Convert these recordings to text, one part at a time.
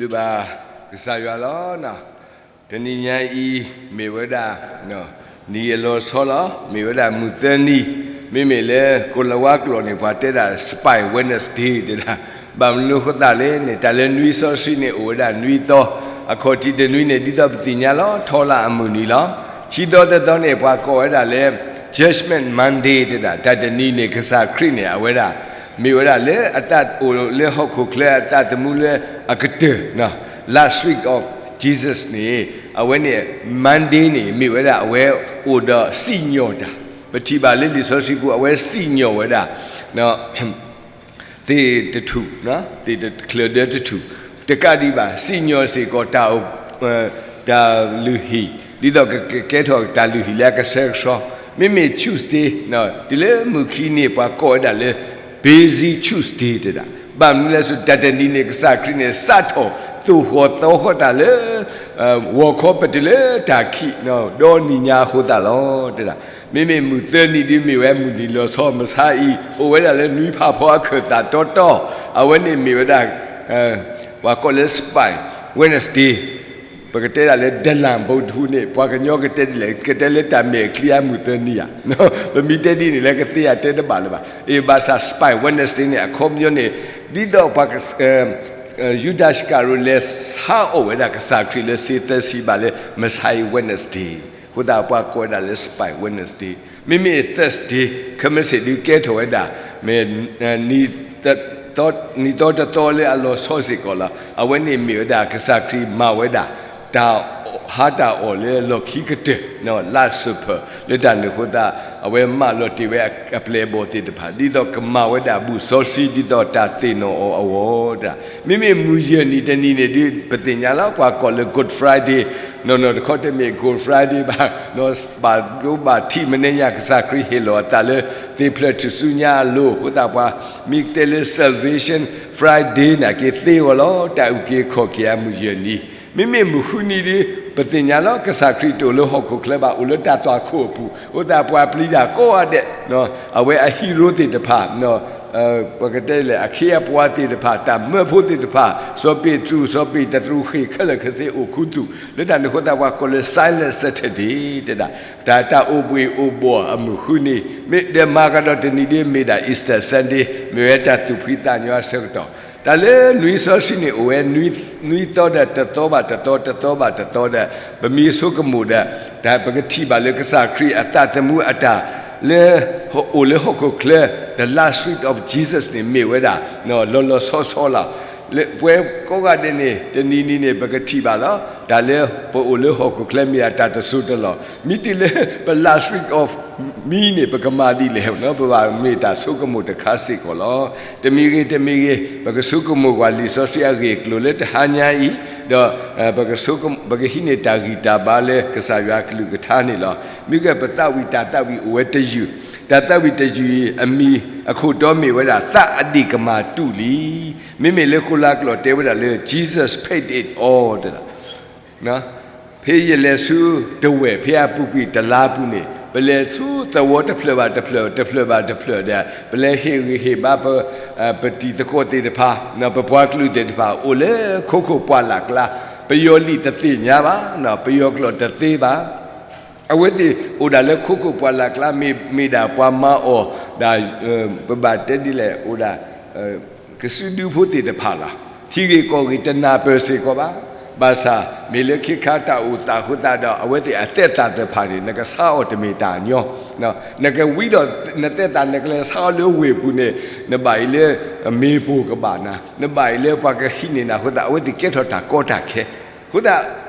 လုၢ်ဘၣ်ကစၢ်ယွၤလီၤ. တနံၤညါအံၤ မ့ၢ်ဝဲဒၣ် နံၤအလီၤဆီလီၤ. မ့ၢ်ဝဲဒၣ်မုၢ်သၢနံၤ, မ့မ့ၢ်လၢကိၤလၤဝါကျိာ်န့ၣ် ပှၤတဲဒၣ် Spike Wednesday တဲဒၣ်. ဘၣ်မနုၤအဃိသတးလဲၣ်န့ၣ် တၢ်လၢနွံစီဆှံန့ၣ် အိၣ်ဝဲဒၣ်နွံသီ, အခီၣ်ထံးတနွံန့ၣ် ဒ်သိးပသ့ၣ်ညါလီၤ ထီလၣ်အမုၢ်နံၤလီၤ. ခံသီတသီန့ၣ် ပှၤကိးဝဲဒၣ်လၢ Judgment Monday တဲဒၣ်. တၢ်တနံၤန့ၣ် ကစၢ်ခရံာ်န့ၣ် အဝဲဒၣ် မ့ၢ်ဝဲဒၣ်လၢအသးအိၣ်လၢဟီၣ်ခိၣ်ချၢ အသးသမူလၢအကတၢၢ်, last week of Jesus န့ၣ် အဝဲန့ၣ် Monday န့ၣ် မ့ၢ်ဝဲဒၣ်အဝဲအိၣ်ဒီးစံၣ်ညီၣ်တၢ်. ပထံၣ်ဘၣ်လၢလံာ်စီဆှံပူၤ အဝဲစံၣ်ညီၣ်ဝဲဒၣ် သ့ၣ်တထူၣ်, သ့ၣ်တချုးဒၢတထူၣ်, တကးဒံးဘၣ် စံၣ်ညီၣ်စ့ၢ်ကီးတၢ်အိၣ်, တၢ်လုၢ်ဟံၣ်, ဒ်သိးကကဲထီၣ်တၢ်လုၢ်ဟံၣ်လၢအကဆှဲကဆှီ, မ့မ့ၢ် Tuesday တုၤလၢမုၢ်ခံန့ၣ် ပှၤကိးဝဲဒၣ်လၢ Busy Tuesday တဲဒၣ်. ဘၣ်မနုၤလဲၣ်ဆူ တၢ်တနံၤန့ၣ် ကစၢ်ခရံာ်န့ၣ် စးထီၣ်သိၣ်ဃီၣ်သီဃီတၢ်လၢ ဂီၤခီပတုၤလၢတၢ်ခံး ဒီနံၤညါအဃိသတးလီၤ တဲဒၣ်. မ့မ့ၢ်မုၢ်သၢနံၤဒုးမ့ၢ်ဝဲမုၢ်နံၤလီၤဆီ မဆါအံၤ အိၣ်ဝဲဒၣ်လၢနွံဖးဖီအခၢၣ်သးတီတီ, အဝဲန့ၣ်မ့ၢ်ဝဲဒၣ် ပှၤကိးလၢ Spike Wednesday, ပကတဲဒၣ်လၢ ဒလၣ်ဘိဒူန့ၣ် ပှၤကညီကတဲဒ်လဲၣ်, ကတဲလၢတၢ်မဲာ်ချံအမုၢ်သၢနံၤဧါ. ပမ့ၢ်တဲဒ်န့ၣ်လၢကသ့ဧါ တဲတဘၣ်လၢၤဘၣ်. အ့ ဘၣ်ဆၣ် Spike Wednesday န့ၣ် အခီပညီန့ၣ် ဒ်သိးပှၤ ယူဒၤစကၤရိၤလဲၤဆါအီၣ်ဝဲဒၣ်ကစၢ်ခရံာ်လၢစ့သၢဆံဘးလၢ မဆါအံၤ Wednesday, အဃိသတးပှၤကိးဝဲဒၣ်လၢ Spike Wednesday, မ့မ့ၢ် Thursday ခဲမုၢ်ဆ့ၣ်ဒုးကဲထီၣ်ဝဲဒၣ် မ့ၢ် နံၤသီတသီလၢအလီၤဆီစ့ၢ်ကီးလီၤ. အဝဲန့ၣ်မ့ၢ်ဝဲဒၣ်ကစၢ်ခရံာ်မၤဝဲဒၣ် တၢ်ဟါတၢ်အီၣ်လၢလီၢ်ခံကတၢၢ်, Last Supper လၢတၢ်န့ၣ်အဃိသတး အဝဲမၢလီၤတ့ၢ်ဝဲအပျဲၢ်အဘီၣ်သ့ၣ်တဖၣ် ဒ်သိးကမၤဝဲဒၣ်ဘူၣ်စီဆှံ ဒ်သိးတၢ်သ့ၣ်နီၣ်အီၤအဂီၢ်တၢ်. မ့မ့ၢ်မုၢ်ယဲၢ်နံၤတနံၤန့ၣ်ဒုး ပသ့ၣ်ညါလီၤ ပှၤကိးလၢ Good Friday, နီၢ်နီၢ်တခီတမ့ၢ် Good Friday ဘၣ်, ဘၣ်ဒိဘၣ်ထံးမနုၤညါ ကစၢ်ခရံာ်ဟ့ၣ်လီၤအသးလၢ သ့ၣ်ဖျၢၣ်ထူၣ်စုညါအလိၤအဃိသတး ပှၤမ့ၢ်ကတဲလၢ Salvation Friday နာ်က့သ့အဂီၢ်လီၤ. တၢ်အုၣ်က့ၤခီၣ်က့ၤအမုၢ်ယဲၢ်နံၤ, မ့မ့ၢ်မုၢ်ဃုနံၤဒုး ပသ့ၣ်ညါလီၤ ကစၢ်ခရံာ်တအိၣ်လၢဟီၣ်ခိၣ်ချၢဘၣ် အိၣ်လၢတၢ်သွၣ်ခိၣ်အပူၤ, အဃိသတးပှၤပျံၤတၢ်ကိးဂၤဒဲး, အဝဲအ hero သ့ၣ်တဖၣ် ပကတဲလဲၣ် အခ့အပှၤသ့ၣ်တဖၣ် တၢ်မၢဖိသ့ၣ်တဖၣ် စီၤပ့းတရူး စီၤပ့းတရူးဃ့ၢ်ခဲလၢာ်ခဲဆ့အိၣ်ခူသူၣ် လၢတၢ်န့ၣ်အဃိသတးပှၤကိးလၢ Silent Saturday တဲဒၣ်, တၢ် တၢ်အိၣ်ဘှ့ၣ်အိၣ်ဘှီၣ်အမုၢ်ဃုနံၤ, မ့ၢ်ဒီးမၤကဒီးတနံၤဒုးမ့ၢ်ဒၣ် Easter Sunday မ့ၢ်ဝဲတၢ်သူၣ်ဖှံသးညီအဆၢကတီၢ်, တၢ်လၢနွံစီဆှံန့ၣ်အိၣ်ဝဲ နွံသီဒီးတသီဘၣ်တသီ တသီဘၣ်တသီဒီး ပမ့ၢ်ဆိကမိၣ်ဒီး တၢ်ပကထံၣ်ဘၣ်လၢကစၢ်ခရံာ်အသးသမူအတၢ်လၢ အိၣ်လၢဟီၣ်ခိၣ်ချၢ the last week of Jesus န့ၣ် မ့ၢ်ဝဲဒၣ် လီၤလီၤဆီဆီလီၤ. ပဝဲကိးဂၤဒဲးန့ၣ် တနံၤနံၤန့ၣ် ပကထံၣ်ဘၣ်လီၤ. တၢ်လၢပအိၣ်လၢဟီၣ်ခိၣ်ချၢမ့ၢ်အတၢ်တစိၢ်တလီၢ်, မ့ၢ်တုၤလၢပ last week of me န့ၣ် ပကမၤဒ်လဲၣ်, ပဘၣ်မ့ၢ်တၢ်ဆိကမိၣ်တခါစ့ၢ်ကီးလီၤ. တမံၤဂ့ၤတမံၤဂ့ၤ ပကဆိကမိၣ်ကွၢ်လံာ်စီဆှံအဂ့ၢ်အကျိၤလၢတဟါညါအံၤ, ဒီး ပကဟံးန့ၢ်တၢ်ဂံၢ်တၢ်ဘါလၢကစၢ်ယွၤအကလုၢ်ကထါန့ၣ်လီၤ. မ့ၢ်ကပသးဝံၣ်တၢ်သးဝံၣ်အိၣ်ဝဲတယုၢ်, တၢ်သးဝံၣ်တယုၢ်အံၤ အမံၤအခိၣ်တီမ့ၢ်ဝဲဒၣ် သးအဒ့ၣ်ကမၢ်တူာ်လံ. မ့မ့ၢ်လၢကိၤလၤကျိာ်တဲဝဲဒၣ်လၢ Jesus paid it all တဲဒၣ်. ဖဲယလဲၤဆူတဝဲၢ် ဖဲအပူၤကွံာ်တလါပူၤန့ၣ် ပလဲၤဆူသဝီတဖျၢၣ်ဘၣ်တဖျၢၣ် တဖျၢၣ်ဘၣ်တဖျၢၣ်ဒီး ပလဲၤဟ့ၣ်ဂံၢ်ဟ့ၣ်ဘါပ ပတံၤသကိးသ့ၣ်တဖၣ် ပပှၤကလုာ်သ့ၣ်တဖၣ် အိၣ်လၢခိခိၣ်ပှၢ်လၢ်ကျါ, ပယီၤလံာ်တသ့ၣ်ညါဘၣ်, ပယီၤကျိာ်တသ့ဘၣ်. အဝဲသ့ၣ်အိၣ်ဒၣ်လၢခိခိၣ်ပှၢ်လၢ်ကျါ မ့ၢ်မ့ၢ်ဒၣ်ပှၤမၤအီၣ်ဒၣ်, ပဘၣ်တဲဒ်လဲၣ် အိၣ်ဒၣ် ကစုဒုဖိသ့ၣ်တဖၣ်လီၤ. ထံဂ့ၢ်ကီၢ်ဂ့ၢ်တနၢ်ပၢၢ်စ့ၢ်ကီးဘၣ်. ဘၣ်ဆၣ် မ့ၢ်လၢခ့ခါတၢ်အိၣ်သးအဃိသတးဒီး အဝဲသ့ၣ်အသက်သာတဖၣ်န့ၣ် နကဆါအီၤတမ့ၢ်တၢ်ညီ, နကဝံဒီးနသက်သာ နကလဲၤဆါအီၤလၢဝ့ၢ်ပူၤန့ၣ် နဘၣ်အံၤလၢမ့ၢ်ပိၢ်ကဘၣ်နၤ, နဘၣ်အံၤလၢပှၤကဟံးန့ၢ်နၤအဃိသတး အဝဲသ့ၣ်ကဲထီၣ်တၢ်ကီတၢ်ခဲ အဃိသတး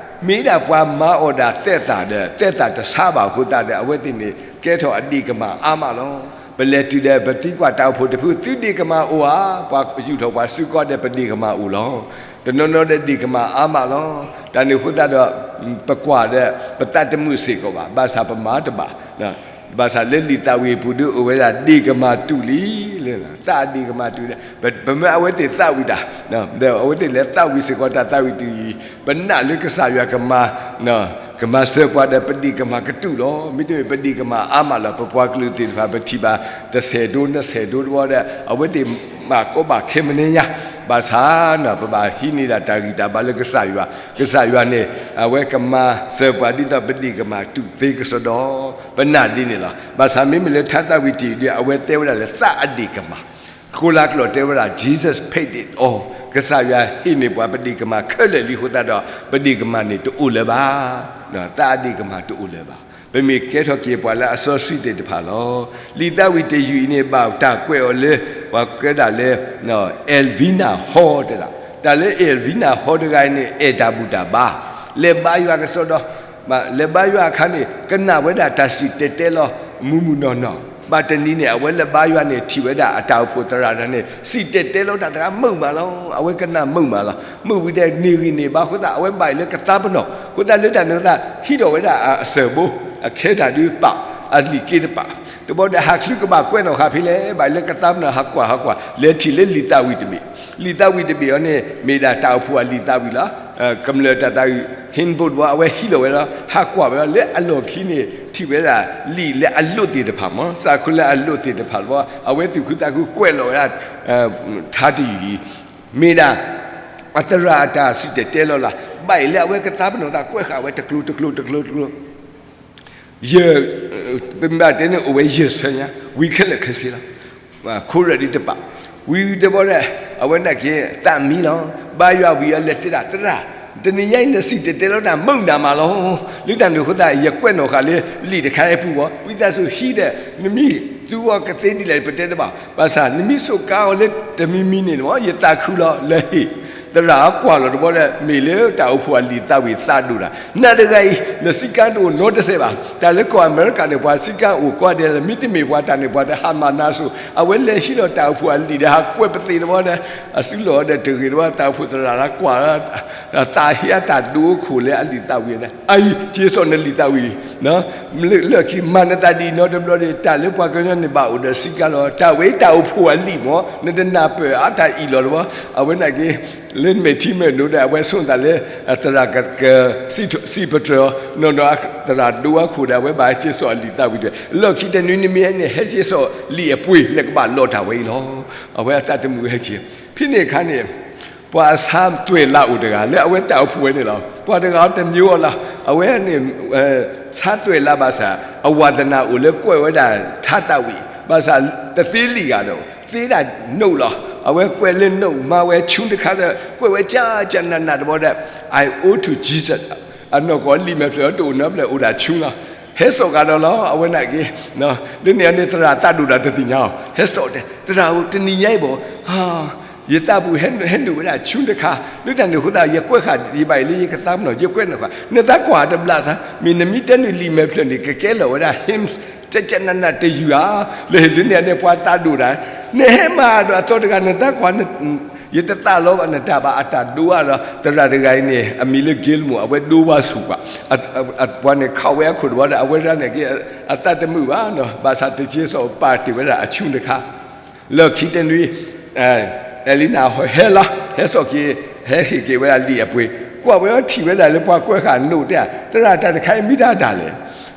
မ့ၢ်ဒၣ်ပှၤမၤအီၣ်ဒၣ်သက်သာဒီး သက်သာတဆါဘၣ်အဃိသတးဒီး အဝဲသ့ၣ်န့ၣ် ကဲထီၣ်အဒ့ၣ်ကမၢ်အါမးလီၤ. ပလဲၤတုၤဒီး ပသံကွၢ်တၢ်အိၣ်ဖှိၣ်တဖု သုဒ့ၣ်ကမၢ်အိၣ်ဧါ, ပှၤယူာ်ထီၣ်ပှၤစုကီးဒီး ပဒ့ၣ်ကမၢ်အိၣ်လီၤ. တနီၤနီၤဒီးဒ့ၣ်ကမၢ်အါမးလီၤ. တၢ်န့ၣ်အဃိသတးဒီး ပကွၢ်ဒီး ပသးတမုာ်စ့ၢ်ကီးဘၣ်. ဘၣ်ဆၣ်ပမၤတဘၣ် ဘၣ်ဆၣ်လၢလံာ်သးဝံၣ်အပူၤဒုးအိၣ်ဝဲဒၣ် ဒ့ၣ်ကမၢ်တူာ်လံ, သးအဒ့ၣ်ကမၢ်တူာ်လံ, ပမၢအဝဲသ့ၣ်သးဝံၣ်တၢ်, ဒီးအဝဲသ့ၣ်လဲၤသးဝံၣ်စ့ၢ်ကီးတၢ်သးဝံၣ်တယုၢ်အံၤ, ပနာ်လၢကစၢ်ယွၤကမၤ, ကမၤစၢၤပှၤဒီး ပဒ့ၣ်ကမၢ်ကတူာ်လီၤ. မ့တမ့ၢ်ပဒ့ၣ်ကမၢ်အါမးလီၤ. ပပှၤကလုာ်သ့ၣ်တဖၣ် ပထံၣ်ဘၣ် တဆဲးဒိ နဆဲးဒိတဝီဒီး အဝဲသ့ၣ်ဘၣ်ကီဘၣ်ခဲမနုၤညါ ဘၣ်ဆၣ် ပဘၣ်ဟံးန့ၢ်ဒၣ်တၢ်ဂံၢ်တၢ်ဘါလၢကစၢ်ယွၤ, ကစၢ်ယွၤန့ၣ် အဝဲကမၤစၢၤပှၤဒ်သိးပဒ့ၣ်ကမၢ်တူၢ်သ့ကစီဒီ, ပနာ်ဒ်န့ၣ်လီၤ. ဘၣ်ဆၣ်မ့မ့ၢ်လၢထါသးဝံၣ်တယုၢ်ဒီး အဝဲတဲဝဲဒၣ်လၢသးအဒ့ၣ်ကမၢ်, ဃိလၢကျိာ်တဲဝဲဒၣ် Jesus paid it all, ကစၢ်ယွၤဟ့ၣ်န့ၢ်ပှၤပဒ့ၣ်ကမၢ်ခဲလၢာ်လံအဃိသတးဒီး ပဒ့ၣ်ကမၢ်န့ၣ်တအိၣ်လၢၤဘၣ်, သးအဒ့ၣ်ကမၢ်တအိၣ်လၢၤဘၣ်. ပမ့ၢ်ကဲထီၣ်က့ၤပှၤလၢအစီဆှံသ့ၣ်တဖၣ်လီၤ. လံာ်သးဝံၣ်တယုၢ်အံၤန့ၣ် ဘၣ်တၢ်ကွဲးအီၤလၢ ပှၤကွဲးဒၣ်လၢ Elvina Hall တဲဒၣ်, တၢ်လၢ Elvina Hall တဂၤအံၤန့ၣ် အဲၣ်တၢ်ဘူၣ်တၢ်ဘါ, လဲၤဘါယွၤကစီဒီ, လဲၤဘါယွၤအခါန့ၣ် ကနၣ်ဝဲဒၣ်တၢ်စံၣ်တဲၤတဲလီၤ မုၢ်မုၢ်နီၢ်နီၢ်, ဘၣ်တနံၤန့ၣ် အဝဲလဲၤဘါယွၤန့ၣ် ထံၣ်ဝဲဒၣ်အတၢ်အိၣ်ဖှိၣ်သရၣ်တဂၤန့ၣ် စံၣ်တဲၤတဲလီၤတၢ်တဂၤမုာ်မးလီၤ. အဝဲကနၣ်မုာ်မးလီၤ. မုာ်ဝံၤဒီးန့ၢ်ဂံၢ်န့ၢ်ဘါအဃိသတး အဝဲဘၣ်အံၤလၢကသးပနီၣ်, အဃိသတးလၢတၢ်န့ၣ်အဃိသတး ဟံးထီၣ်ဝဲဒၣ်အစၢၢ်ဘိ, အခဲတၢ်ဒုးပာ်, အလံာ်က့တပာ်, တဘျီဒီးဟးချုကဘၣ်ကွဲးနီၣ်ဃာ်ဖဲလဲၣ်, ဘၣ်အံၤလၢကသးပနီၣ် ဟးကွၢ်ဟးကွၢ် လဲၤထံၣ်လၢလံာ်သးဝံၣ်တဘ့ၣ်, လံာ်သးဝံၣ်တဘ့ၣ်အံၤန့ၣ် မ့ၢ်ဒၣ်တၢ်အိၣ်ဖှိၣ်အလံာ်သးဝံၣ်လီၤ. ကမျၢၢ်တၢ်သးဝံၣ် Hymn Book တဘျီ အဝဲဟံးလီၤဝဲလီၤ. ဟးကွၢ်ဝဲလီၤ လၢအလီၢ်ခံန့ၣ် ထံၣ်ဝဲဒၣ်လံာ်လၢအလိၣ်သ့ၣ်တဖၣ်မး, စးခုလၢအလိၣ်သ့ၣ်တဖၣ်တဘျီ အဝဲသူၣ်ခုသးခုကွဲးလီၤဝဲဒၣ် ထါတယုၢ်အံၤ မ့ၢ်ဒၣ် အသရၣ်အတၢ်စံၣ်တဲၤတဲလီၤလၢ်, ဘၣ်အံၤလၢအဝဲကသးပနီၣ်သး ကွဲးဃာ်ဝဲတကျိၤတကျိၤတကျိၤတကျိၤ ယ ပမ့ၢ်ဘၣ်တဲန့ၣ် အိၣ်ဝဲယဲၢ်ဆၢညါ ဝံၤခဲလၢာ်ခဲဆ့လီၤ. ခိရၢၣ်ဒ်တပာ်, ဝံၤတဘျီဒီး အဝဲနာ်က့ၤသးမံလီၤ. ဘါယွၤဝံၤအလဲၤတဲဒၣ်သရၣ်, တနံၤညါအံၤ နစံၣ်တဲၤတဲလီၤတၢ်မုာ်နၤမးလီၤ. လၢတၢ်န့ၣ်အဃိသတး ယကွဲးနီၣ်ဃာ်လၢလံာ်တခါအံၤအပူၤဘၣ်, ဝံသးစူၤဟံးဒီး နမ့ၢ်သူအီၤကသ့ဒ်လဲၣ် ပတဲတဘၣ်, ဘၣ်ဆၣ် နမ့ၢ်စူးကါအီၤလၢတမံၤမံၤန့ၣ် ယသးခုလီၤ လၢဟ့ၣ် သရၣ်ကွၢ်လီၤတဘျီဒီး မ့ၢ်လၢတၢ်အိၣ်ဖှိၣ်အလံာ်သးဝံၣ်သးဒိၣ်တၢ် နၤတဂၤအံၤ နစံးကါတအိၣ်နီတစဲးဘၣ်. တၢ်လၢကီၢ်အမဲရကၤန့ၣ် ပှၤစံးကါအိၣ်ကိးဂၤဒဲးလီၤ, မ့တမ့ၢ်ပှၤတၢ်န့ၣ် ပှၤတဟးမၤနါစိၤ, အဝဲလဲၤဟံးလီၤတၢ်အိၣ်ဖှိၣ်အလံာ်ဒီး ဟးကွဲးပသ့ၣ်တဘျီဒီး အစုလီၢ်ဒီးတဂ့ၤတဘျီ တၢ်အိၣ်ဖှိၣ်သရၣ်လၢကွၢ် သးဟ့အတၢ်ဒိအခိၣ်လၢအလံာ်သးဝံၣ်န့ၣ် အအံၤ က့ၤစိာ်နလံာ်သးဝံၣ် လၢခံမၤနသးဒ်အံၤနီတဘျီန့ၣ် တၢ်လၢပှၤကညီန့ၣ်ဘၣ်အိၣ်ဒီးစံးကါလီၤ, တၢ်ဝဲအံၤတၢ်အိၣ်ဖှိၣ်အလံာ်မး နတနၢ်ပၢၢ်အါတၢ်အံၤလီၤတဘျီ, အဝဲနာ်က့ၤ လၢမဲာ်ထံမဲာ်နိဒီး အဝဲဆိကမိၣ်သးလၢ သရၣ်က စံးပတြၢၤအီၤ နီၢ်နီၢ်သရၣ်ဒိအခိၣ်ဒီး အဝဲဘၣ်ဟဲက့ၤစိာ်အလံာ်သးဝံၣ်တဝဲ, လီၢ်ခံတနွံနမ့ၢ်ဟဲန့ၣ် ဟဲက့ၤစိာ်လံာ်အပှ့ၤ နကဘၣ်လီၢ်တၢ်ဝဲအံၤလီၤ. အဝဲအသးတမုာ်ဟဲက့ၤ ဖဲန့ၣ်အခါန့ၣ် ပှၤအဆါသွဲၣ်လးအိၣ်တဂၤ လၢအဝဲတၢ်အိၣ်ဖှိၣ်ဝဲန့ၣ်လီၤ. ပှၤတဂၤအီၤတမံၤအီၤလီၤ. အဝဲန့ၣ် ဆါသွဲၣ်လးဘၣ်ဆၣ် အဝၤသနာ်အိၣ်လၢကွဲးဝဲဒၣ်ထါသးဝံၣ် ဘၣ်ဆၣ်တသ့လံာ်ဂၤဒီး သ့ဒၣ်နိၣ်လီၤ. အဝဲကွဲးလၢနိၣ် မၤဝဲဆူတခါဒီး ကွဲးဝဲကၠၢ်ကၠၢ်နးနးတဘျီဒီး I owe to Jesus အနီၢ်ကီၢ်လံာ်မဲာ်ဖျၢၣ်အီၤတအိၣ်နီတဖျၢၣ် အိၣ်ဒၣ်ဆူလီၤ. ဟဲစိာ်ကဒီးလီၤ အဝဲနာ်က့ၤ လၢန့ၣ်အန့ၣ်သရၣ်သးဒိၣ်တၢ်တသ့ၣ်ညါအီၤ ဟဲစိာ်တဲ သရၣ်ဧၢ တနံၤညါအံၤဘၣ် ယသးပူၤဟဲနုာ်ဝဲဒၣ်ဆူတခါ လၢတၢ်န့ၣ်အဃိသတး ယကွဲးဃာ်ယဘၣ်အံၤလၢယကသးပနီၣ် ယကွဲးနီၣ်ဃာ် နသးကွၢ်တဘျးသး မ့ၢ်နမ့ၢ်တဲနုာ်လံာ်မဲာ်ဖျၢၣ်န့ၣ် ကကဲလီၤဝဲဒၣ် hymns ကကနနတယုၢ်ဧါ လၢဟ့ၣ်လၢန့ၣ်အန့ၣ်ပှၤသးဒိၣ်တၢ် နဟဲမၤဒီးအသီတဂၤ နသးကွၢ် ယတသးလီဘၣ်နတၢ်ဘၣ် အတၢ်ဒိအါဒီး သရၣ်တဂၤအံၤန့ၣ် အမံၤလၢ Gilmour အဝဲဒိဘၣ်ဆူၣ်ကွၢ် ပှၤန့ၣ်ခးဝဲအခိၣ်တဘျီဒီး အဝဲဒၣ်န့ၣ်က့ အသးတမုာ်ဘၣ်နီၤ ဘၣ်ဆၣ်တက့ၤစိာ်ပာ်တ့ၢ်ဝဲဒၣ်အဆူတခါ လီၢ်ခံတနွံ Elena ဟဲလီၤ ဟဲစိာ်က့ၤ ဟဲဟ့ၣ်က့ၤဝဲဒၣ်လံာ်အပှ့ၤ ကွၢ်ဝဲအီၤထံၣ်ဝဲဒၣ်လၢပှၤကွဲးဃာ်နိၣ်တဲ သရၣ်တၢ်တခါအံၤမ့ၢ်တၢ်တၢ်လဲၣ်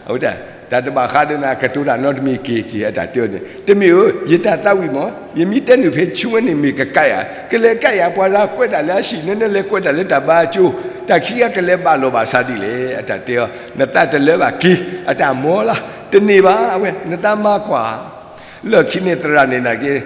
အဝဲဒၣ် တၢ်တဘၣ်ဃးဒီးနၤ ကတိၤတၢ်နီတမံၤက့ၤက့ၤ အတၢ်တဲအီၤန့ၣ် တမ့ၢ်ဧၢ ယတၢ်သးဝံၣ်မး ယမ့ၢ်တဲနုာ်ဖဲဆူဝဲန့ၣ် မ့ၢ်ကကဲယၤ ကလဲၤကဲယၤ ပှၤလၢကွဲးတၢ်လၢအဟံၣ် နဲနဲလဲၤကွဲးတၢ်လၢတၢ်ဘါအကၠိ တၢ်ခံဂၤကလဲၤဘၣ်လီၤဘၣ်စးဒ်လဲၣ် အတၢ်တဲအီၤ နသးတလၢဘၣ်က့ၤ အတၢ်မီလီၤ တန့ၢ်ဘၣ် အဝဲ နသးမၤကွၢ် လၢခံန့ၣ်သရၣ်န့ၣ်နာ်က့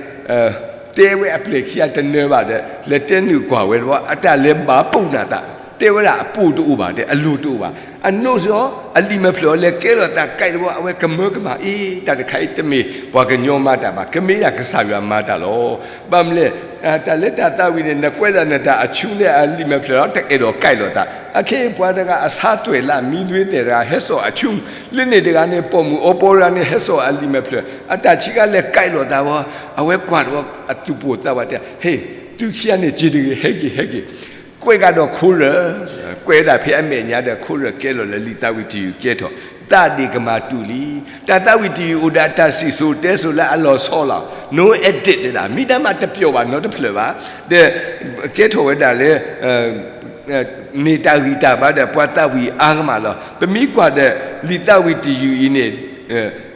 တဲဝဲအပျဲၢ်ခံဂၤတနၢၤဘၣ်ဒီး လဲၤတဲနုာ်ကွၢ်ဝဲတဘျီ အတၢ်လဲၤဘၣ်ပိာ်နၤသး တဲဝဲဒၣ်အပိာ်တအိၣ်ဘၣ်တဲ အလိၤတအိၣ်ဘၣ် အနိၣ်စ့ၢ်အီၤ အလံာ်မဲာ်ဖျၢၣ်အီၤလဲၤကဲထီၣ်သးကဲတဘျီ အဝဲကမၢကမၣ် အ့ တၢ်တခါအံၤတမ့ၢ်ပှၤကညီမၤတၢ်ဘၣ် ကမ့ၢ်ဒၣ်ကစၢ်ယွၤမၤတၢ်လီၤ ဘၣ်မနုၤလဲၣ် တၢ်လၢတၢ်သးဝံၣ်န့ၣ် နကွဲးဒၣ်နတၢ်အဆူန့ၣ် အလံာ်မဲာ်ဖျၢၣ်လီၤ တအဲၣ်ဒိးကဲထီၣ်သး အခဲအံၤပှၤတဂၤအဆါသွဲၣ်လး မံလွ့သဲၣ်တဂၤ ဟဲစိာ်အဆူ လၢန့ၣ်တဂၤန့ၣ် ပိာ်မုၣ်အီပီတဂၤန့ၣ် ဟဲစိာ်အလံာ်မဲာ်ဖျၢၣ် အတၢ်ခံဂၤလဲၤကဲထီၣ်သးဘၣ် အဝဲကွၢ်တဘျီ အသူၣ်ပိၢ်သးဝးတဲ ဟ့ၣ် သုခံဂၤန့ၣ်က့ၤတဂ့ၤ ဟဲက့ၤ ဟဲက့ၤ ကွဲးကဒီးခိရၢၢ် ကွဲးဒၣ်ဖဲအမဲာ်ညါဒီး ခိရၢၢ်ကဲလီၤလၢလံာ်သးဝံၣ်တယုၢ်ကဲထီၣ် သးဒ့ၣ်ကမၢ်တူၢ်လံ တၢ်သးဝံၣ်တယုၢ်အိၣ်ဒီးအတၢ်စံၣ်စိၤတဲစိၤလၢအလီၤဆီလီၤ no edit တဲဒၣ် မ့ၢ်တၢ်မၤတပျီၤဘၣ်နီတဖျၢၣ်ဘၣ် ဒီးကဲထီၣ်ဝဲဒၣ်လၢ န့ၢ်တၢ်ဂံၢ်တၢ်ဘါဒီးပှၤသးဝံၣ်အါကမၣ်လီၤ ပမ့ၢ်ကွၢ်ဒီး လံာ်သးဝံၣ်တယုၢ်အံၤန့ၣ်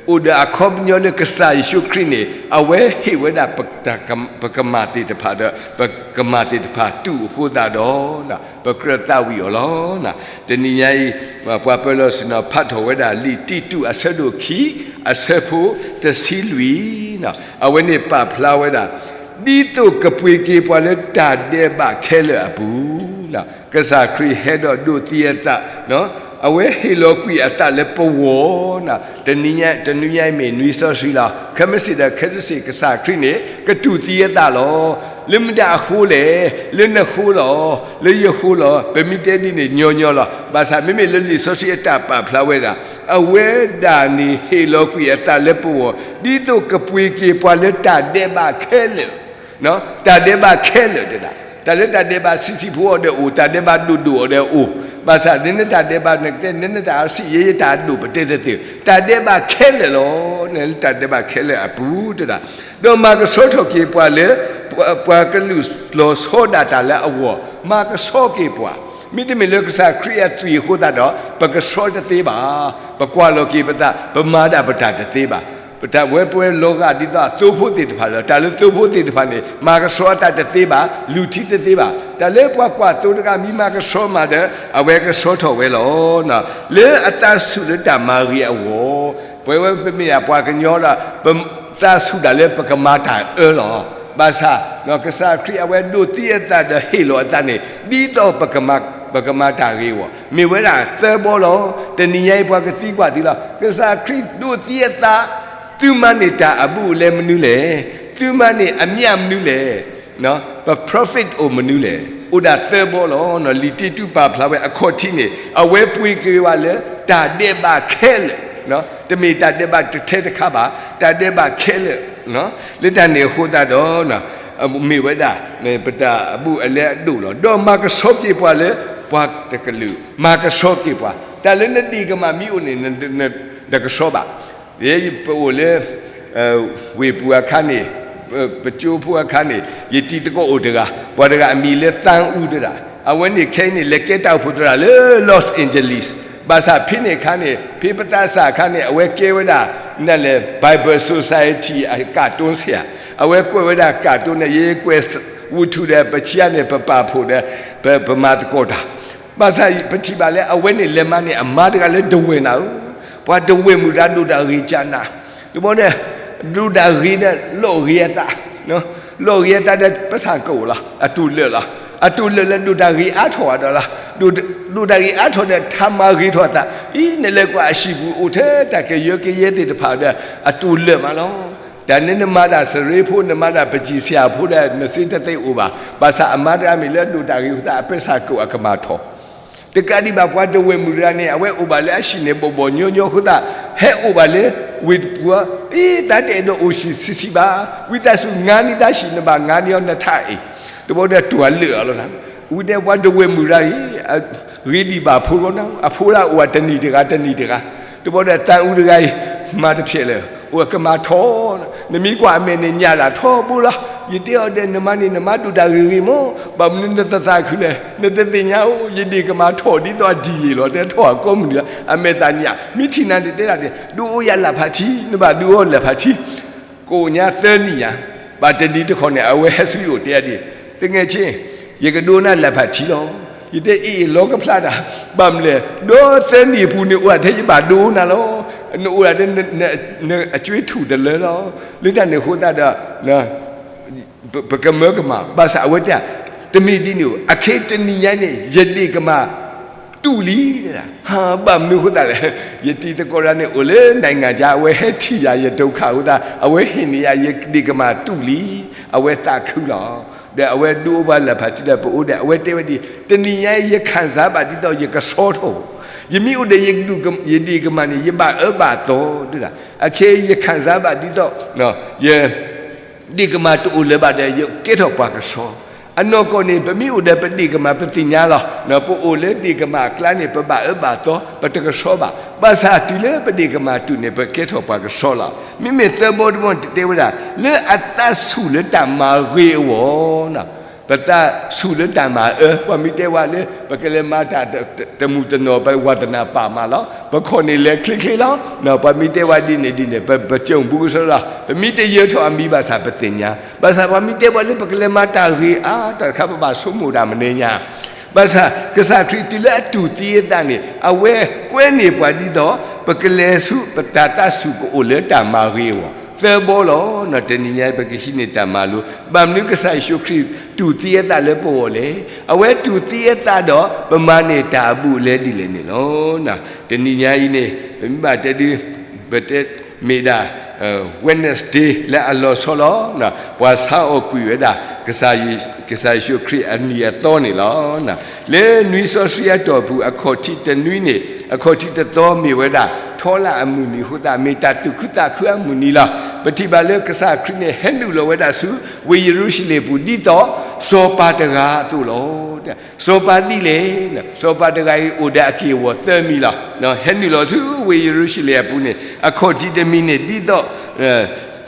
အိၣ်ဒီးအခီပညီလၢကစၢ်ယ့ၣ်ၡူးခရံာ်န့ၣ် အဝဲဟ့ၣ်ဝဲဒၣ် ပကမၣ်သ့ၣ်တဖၣ်ဒီး ပကမၣ်သ့ၣ်တဖၣ်တူၢ်အဃိသတးဒီး ပကြၢးသးဝံၣ်အီၤလီၤ. တနံၤညါအံၤ ပှၤပၢၤလီၢ်ဆ့ၣ်နီၤဖးထီၣ်ဝဲဒၣ် လံာ်တံတူးအဆၢဒိၣ်ခံ အဆၢဖိတဆံလွံၢ်, အဝဲန့ၣ်ပာ်ဖျါဝဲဒၣ် ဒ်သိးကပှ့ၤက့ၤပှၤလၢတၢ်ဒဲးဘးခဲလၢာ်အပူၤ ကစၢ်ခရံာ်ဟဲဒီးဒိးသံအသး, အဝဲဟ့ၣ်လီၤကွံာ်အသးလၢပဂီၢ်, တနံၤညါအံၤမ့ၢ်နွံစီဆှံလီၤ. ခဲမုၢ်ဆ့ၣ်ဒီးခဲတစ့ၣ် ကစၢ်ခရံာ်န့ၣ် ကတူၢ်သံအသးလီၤ. လၢမတၤအဃိလဲၣ်, လၢနဃိလီၤ, လၢယဃိလီၤ. ပမ့ၢ်တဲဒ်န့ၣ်ညီညီလီၤ. ဘၣ်ဆၣ်မ့မ့ၢ်လၢလံာ်စီဆှံအတၢ်ပာ်ဖျါဝဲဒၣ် အဝဲဒၣ်န့ၣ်ဟ့ၣ်လီၤကွံာ်အသးလၢပဂီၢ် ဒ်သိးကပှ့ၤက့ၤပှၤလၢတၢ်ဒဲးဘးခဲလၢာ် တၢ်ဒဲးဘးခဲလၢာ်တဲဒၣ်, တၢ်လၢတၢ်ဒဲးဘးဆံးဆံးဖိအီၤဒီးအိၣ်, တၢ်ဒဲးဘးဒိၣ်ဒိၣ်အီၤဒီးအိၣ်, ဘၣ်ဆၣ်န့ၣ်နတၢ်ဒဲးဘးနကတဲ နနတၢ်အစံၣ်ယဲယတၢ်ဒိၣ်ပတဲတသ့, တၢ်ဒဲးဘးခဲလၢာ်လီၤ. နလၢတၢ်ဒဲးဘးခဲလၢာ်အပူၤတဲဒၣ်, ဒီးမၤကဆှီထီၣ်က့ၤပှၤလၢ ပှၤကလူးလီၤဆီဒၣ်တၢ်လၢအဂီၢ်, မၤကဆှီက့ၤပှၤ, မ့တမ့ၢ်လၢကစၢ်ခရံာ်အသွံၣ်အဃိသတးဒီး ပကဆှီတသ့ဘၣ်, ပကွၢ်လီၤက့ၤပသး, ပမၤဒၣ်ပတၢ်တသ့ဘၣ်. ပတၢ်ဝဲပဝဲလီၤဂာ်ဒ်သိးသိဖိသ့ၣ်တဖၣ်လီၤ. တၢ်လၢသိဖိသ့ၣ်တဖၣ်န့ၣ် မၤကဆှီအသးတသ့ဘၣ်, လူၤထံတသ့ဘၣ်. တၢ်လၢပှၤကွၢ်သိတဂၤမ့ၢ်မၤကဆှီမးဒီး အဝဲကဆှီထီၣ်ဝဲလီၤ. လၢအသးဆူၣ်လၢတၢ်မၤဂ့ၤအဂီၢ်, ပဝဲပမ့ၢ်ဒၣ်ပှၤကညီဒီး ပသးဆူၣ်ဒၣ်လၢပကမၤတၢ်အၢလီၤ. ဘၣ်ဆၣ် ကစၢ်ခရံာ်အဝဲဒိးသံအသးဒီးဟ့ၣ်လီၤအသးန့ၣ် ဒ်သိး ပကမၤတၢ်ဂ့ၤအဂီၢ် မ့ၢ်ဝဲဒၣ်သၢဘီလီၤ. တနံၤညါအံၤပှၤကသံကွၢ်သုလီၤ. ကစၢ်ခရံာ်ဒိးသံအသး, သုမၤန့ၢ်တၢ်အဘူးအလဲမနုၤလဲၣ်, သုမၤန့ၢ်အမျၢ်မနုၤလဲၣ်, ပ profit အိၣ်မနုၤလဲၣ်. အိၣ်ဒၣ်သၢဘီလီၤ. လံာ်တံတူးပာ်ဖျါဝဲအခီၣ်ထံးန့ၣ် အဝဲပှ့ၤက့ၤဝဲလၢတၢ်ဒဲးဘးခဲလၢာ်, တမ့ၢ်တၢ်ဒဲးဘးတထဲတခါဘၣ်, တၢ်ဒဲးဘးခဲလၢာ် လၢတၢ်န့ၣ်အဃိသတးဒီး မ့ၢ်ဝဲဒၣ် ပတၢ်အဘူးအလဲအဒိၣ်လီၤ. ဒီးမၤကဆှီက့ၤပှၤလၢ ပှၤတကလုာ်, မၤကဆှီက့ၤပှၤ, တၢ်လၢနဒ့ၣ်ကမၢ်မ့ၢ်အိၣ်န့ၣ် နတကဆှီဘၣ်. ပအိၣ်လၢ ဝ့ၢ်ပူၤအခါန့ၣ်, ပကၠိဖိအခါန့ၣ် ယတံၤသကိးအိၣ်တဂၤ, ပှၤတဂၤအမံၤလၢသၣ်အူတဒၣ်, အဝဲန့ၣ်ခဲအံၤန့ၣ် လဲၤကဲတၢ်အိၣ်ဖှိၣ်သရၣ်လၢ Los Angeles, ဘၣ်ဆၣ်ဖဲန့ၣ်အခါန့ၣ် ဖဲပသးစၢ်အခါန့ၣ် အဝဲကဲဝဲဒၣ် နလဲၣ် Bible Society အကၣ်တိစ့ၢ်ဧါ, အဝဲကွဲးဝဲဒၣ်ကၣ်တိန့ၣ် ယကွဲးဝူထူဒီး ပဆံးအါန့ၣ် ပပာ်ဖှိၣ်ဒီး ပမၤသကိးတၢ် ဘၣ်ဆၣ်ပထံၣ်ဘၣ်လၢအဝဲန့ၣ်လဲၤမၤန့ၢ်အမါတဂၤလၢဒဝဲၢ်နၤဧၢ, ပှၤဒဝဲၢ်မုၣ်တဂၤဒိၣ်တၢ်ဂ့ၤကၢ်နၤ, တဘျီန့ၣ် ဒိၣ်တၢ်ဂ့ၤဒီးလီၢ်ဂ့ၤအသး, လီၢ်ဂ့ၤအသးဒီးပဆၣ်ကအိၣ်လီၤ, အတူၢ်လၢာ်လီၤ, အတူၢ်လၢာ်လၢဒိၣ်တၢ်ဂ့ၤအါထီၣ်အီၤဒီးလီၤ, ဒိၣ်တၢ်ဂ့ၤအါထီၣ်ဒီးထါမၤဂ့ၤထီၣ်အသး, အံၤ နလဲၤကွၢ်အဟံၣ်ပူၤအိၣ်ထဲတၢ်ကယၢကယဲသ့ၣ်တဖၣ်ဒီး အတူၢ်လၢာ်မးလီၤ. တၢ်န့ၣ်နမၤတၢ်စရ့ဖိ နမၤတၢ်ပစံးဆံးဖိဒီး နစ့တသ့အိၣ်ဘၣ်, ဘၣ်ဆၣ်အမါတဂၤမ့ၢ်လၢဒိၣ်တၢ်ဂ့ၤအသး အပဆၣ်ကအိၣ်အကမၢ်ထီၣ် တကးဒံးဘၣ်ပှၤဒဝဲၢ်မုၣ်တဂၤန့ၣ် အဝဲအိၣ်ဘၣ်လၢအဟံၣ်န့ၣ် ဘီၣ်ဘီၣ်ညီညီအဃိသတး ဟဲအိၣ်ဘၣ်လၢဝ့ၢ်တပူၤ, အံၤ သးတအဲၣ်ဒိးအိၣ်ဟံၣ်ဆံးဆံးဘၣ်, ဝံသးစူၤငါန့ၢ်သးဟံၣ် နဘၣ်ငါန့ၢ်အီၤနထးအံၤ, တဘျီဒီးတူၢ်အလၢာ်အီၤလီၤ. ဝံၤဒီးပှၤဒဝဲၢ်မုၣ်တဂၤအံၤ ဂ့ၤဒံးဘၣ်ဖိလီၤ, အဖိဒၣ်အိၣ်ဘၣ်တနံၣ်တဂၤ တနံၣ်တဂၤ, တဘျီဒီးသးအူတဂၤအံၤ မၤတဖျဲးလၢၤ အိၣ်အကမၢ်ထီၣ်, နမ့ၢ်ကွၢ်အမဲာ်န့ၣ်ညၣ်ဒၣ်ထီဘိလီၤ. ယတဲအီၤဒီး နမါန့ၣ် နမါဒိၣ်တၢ်ဂ့ၤဂ့ၤမး, ဘၣ်မနုၤနတသးခုလဲၣ်, နတသ့ၣ်ညါဧိၤ, ယဒ့ၣ်ကမၢ်ထီၣ်ဒ်သိးအဒံၣ်အံၤလီၤ, တဲထီၣ်အကိးမုၢ်နံၤလီၤ, အမဲာ်သးညၣ်, မ့ၢ်ထံၣ်နၤန့ၣ်တဲဒၣ်န့ၣ် ဒုးအိၣ်ယၤလၢ်ဖးထံ, နဘၣ်ဒုးအိၣ်လၢ်ဖးထံ ကိးညါသၢနံၣ်ညါ, ဘၣ်တနံၤတခီန့ၣ် အဝဲဟဲဆူယအိၣ်တဲဒ်, သငယ်ချင်း, ယကဒုးနၤလၢ်ဖးထံလီၤ. ယတဲအ့ၣ်အ့ၣ်လီၤကဖျါတၢ်, ဘၣ်မနုၤလဲၣ်, ဒီးသၢနံၣ်အပူၤန့ၣ် အိၣ်ထဲယဘၣ်ဒုးနၤလီၤ. နအိၣ်ဒၣ်ထဲ နအကၠွ့ထူၣ်တလၢလီၤ. လၢတၢ်န့ၣ်အဃိသတးဒီး ပကမၢကမၣ်, ဘၣ်ဆၣ်အဝဲတဲ, တမ့ၢ်ဒ်န့ၣ်ဧိၤ, အခဲတနံၤညါန့ၣ် ယဒ့ၣ်ကမၢ်တူၢ်လံ, ဘၣ်မနုၤအဃိသတးလဲၣ်, ယတံၤသကိးတဂၤန့ၣ် အိၣ်လၢ နိုင်ငံခြား အဝဲဟဲထံၣ်ယၤ ယဒုက္ခအဃိသတး အဝဲဟ့ၣ်န့ၢ်ယၤ ယဒ့ၣ်ကမၢ်တူၢ်လံ, အဝဲသးခုလီၤ. ဒီးအဝဲဒုးအိၣ်ပှၤလၢ်ဖးထံဒီးပအိၣ်ဒီး အဝဲတဲဝဲဒ်အံၤ, တနံၤညါအံၤ ယခံစားဘၣ်ဒ်သိးယကဆှီထီၣ်, ယမ့ၢ်အိၣ်ဒီး ယဒ့ၣ်ကမၢ်န့ၣ် ယဘၣ်အၢဘၣ်သီ, အခဲအံၤ ယခံစားဘၣ်ဒ်သိး ယ ဒ့ၣ်ကမၢ်တအိၣ်လၢၤဘၣ်ဒီး ယကဲထီၣ်ပှၤကဆှီ. အနီၢ်ကီၢ်န့ၣ် ပမ့ၢ်အိၣ်ဒီးပဒ့ၣ်ကမၢ် ပသ့ၣ်ညါလီၤ. ပအိၣ်လၢဒ့ၣ်ကမၢ်အကျါန့ၣ် ပဘၣ်အၢဘၣ်သီ ပတကဆှီဘၣ်. ဘၣ်ဆၣ်တုၤလၢပဒ့ၣ်ကမၢ်တူၢ်န့ၣ် ပကဲထီၣ်ပှၤကဆှီလီၤ. မ့မ့ၢ်သၢဘီတဘီန့ၣ် တတဲဝဲဒၣ် လၢအသးဆူၣ်လၢတၢ်မၤဂ့ၤအဂီၢ် ပသးဆူၣ်လၢတၢ်မၤအၢ, ပှၤမ့ၢ်တဲဝဲလၢ ပကလဲၤမၤတၢ်တမုၢ်တနီၤ ပဝါသနာပာ်မးလီၤ. ပခီၣ်န့ၣ်လဲၤချ့ချ့လီၤ. ပှၤမ့ၢ်တဲဝဲဒ်န့ၣ်ဒ်န့ၣ် ပပကၠိၣ်ဘူးကစီဒီလီၤ. ပမ့ၢ်တယၢၤထီၣ်အမံၤဘၣ်ဆၣ်ပသ့ၣ်ညါ, ဘၣ်ဆၣ်ပှၤမ့ၢ်တဲဝဲလၢပကလဲၤမၤတၢ်ဂ့ၤအါ တၢ်တခါပဘၣ်ဆိကမိၣ်တၢ်မနုၤညါ ဘၣ်ဆၣ် ကစၢ်ခရံာ်တုၤလၢအတူၢ်သံအသးန့ၣ် အဝဲကွဲန့ၢ်ပှၤဒ်သိး ပကလဲၤဆူ ပတၢ်သးဆူၣ်ကအိၣ်လၢတၢ်မၤဂ့ၤအဂီၢ် သၢဘီလီၤ. တနံၤညါပကဟံးန့ၢ်တၢ်မၤလိ, ဘၣ်မနုၤကစၢ်ယ့ၣ်ၡူးခရံာ် တူၢ်သံအသးလၢပဂီၢ်လဲၣ်. အဝဲတူၢ်သံအသးဒီး ပမၤန့ၢ်တၢ်အဘူးအလဲဒ်လဲၣ်န့ၣ်လီၤ. တနံၤညါအံၤန့ၣ် ပမ့ၢ်ဘၣ်တဲဒု ပတဲမ့ၢ်ဒၣ် Wednesday လၢအလီၤဆီလီၤ. ပှၤဆါအီၣ်ကွံာ်ဝဲဒၣ် ကစၢ်ယ့ၣ်ၡူးခရံာ်အနံၤအသီန့ၣ်လီၤ. လၢနွံစီဆှံအတီၢ်ပူၤ အခီၣ်ထံးတနွံန့ၣ် အခီၣ်ထံးတသီမ့ၢ်ဝဲဒၣ် ထီလၢအမုၢ်နံၤအဃိသတး မ့ၢ်တၢ်သူၣ်ခုသးခုအမုၢ်နံၤလီၤ. ပထံၣ်ဘၣ်လၢကစၢ်ခရံာ်န့ၣ် ဟဲနုာ်လီၤဝဲဒၣ်ဆူ ဝ့ၢ်ယရူၤၡလ့ၣ်ပူၤ ဒ်သိး စီၤပၤတဂၤအသိးလီၤ. စီၤပၤဒ်လဲၣ်, စီၤပၤတဂၤအံၤအိၣ်ဒီးအက့ၢ်အဂီၤသၢမံၤလီၤ. ဟဲနုာ်လီၤဆူဝ့ၢ်ယရူၤၡလ့ၣ်အပူၤန့ၣ် အခီၣ်ထံးတမံၤန့ၣ် ဒ်သိး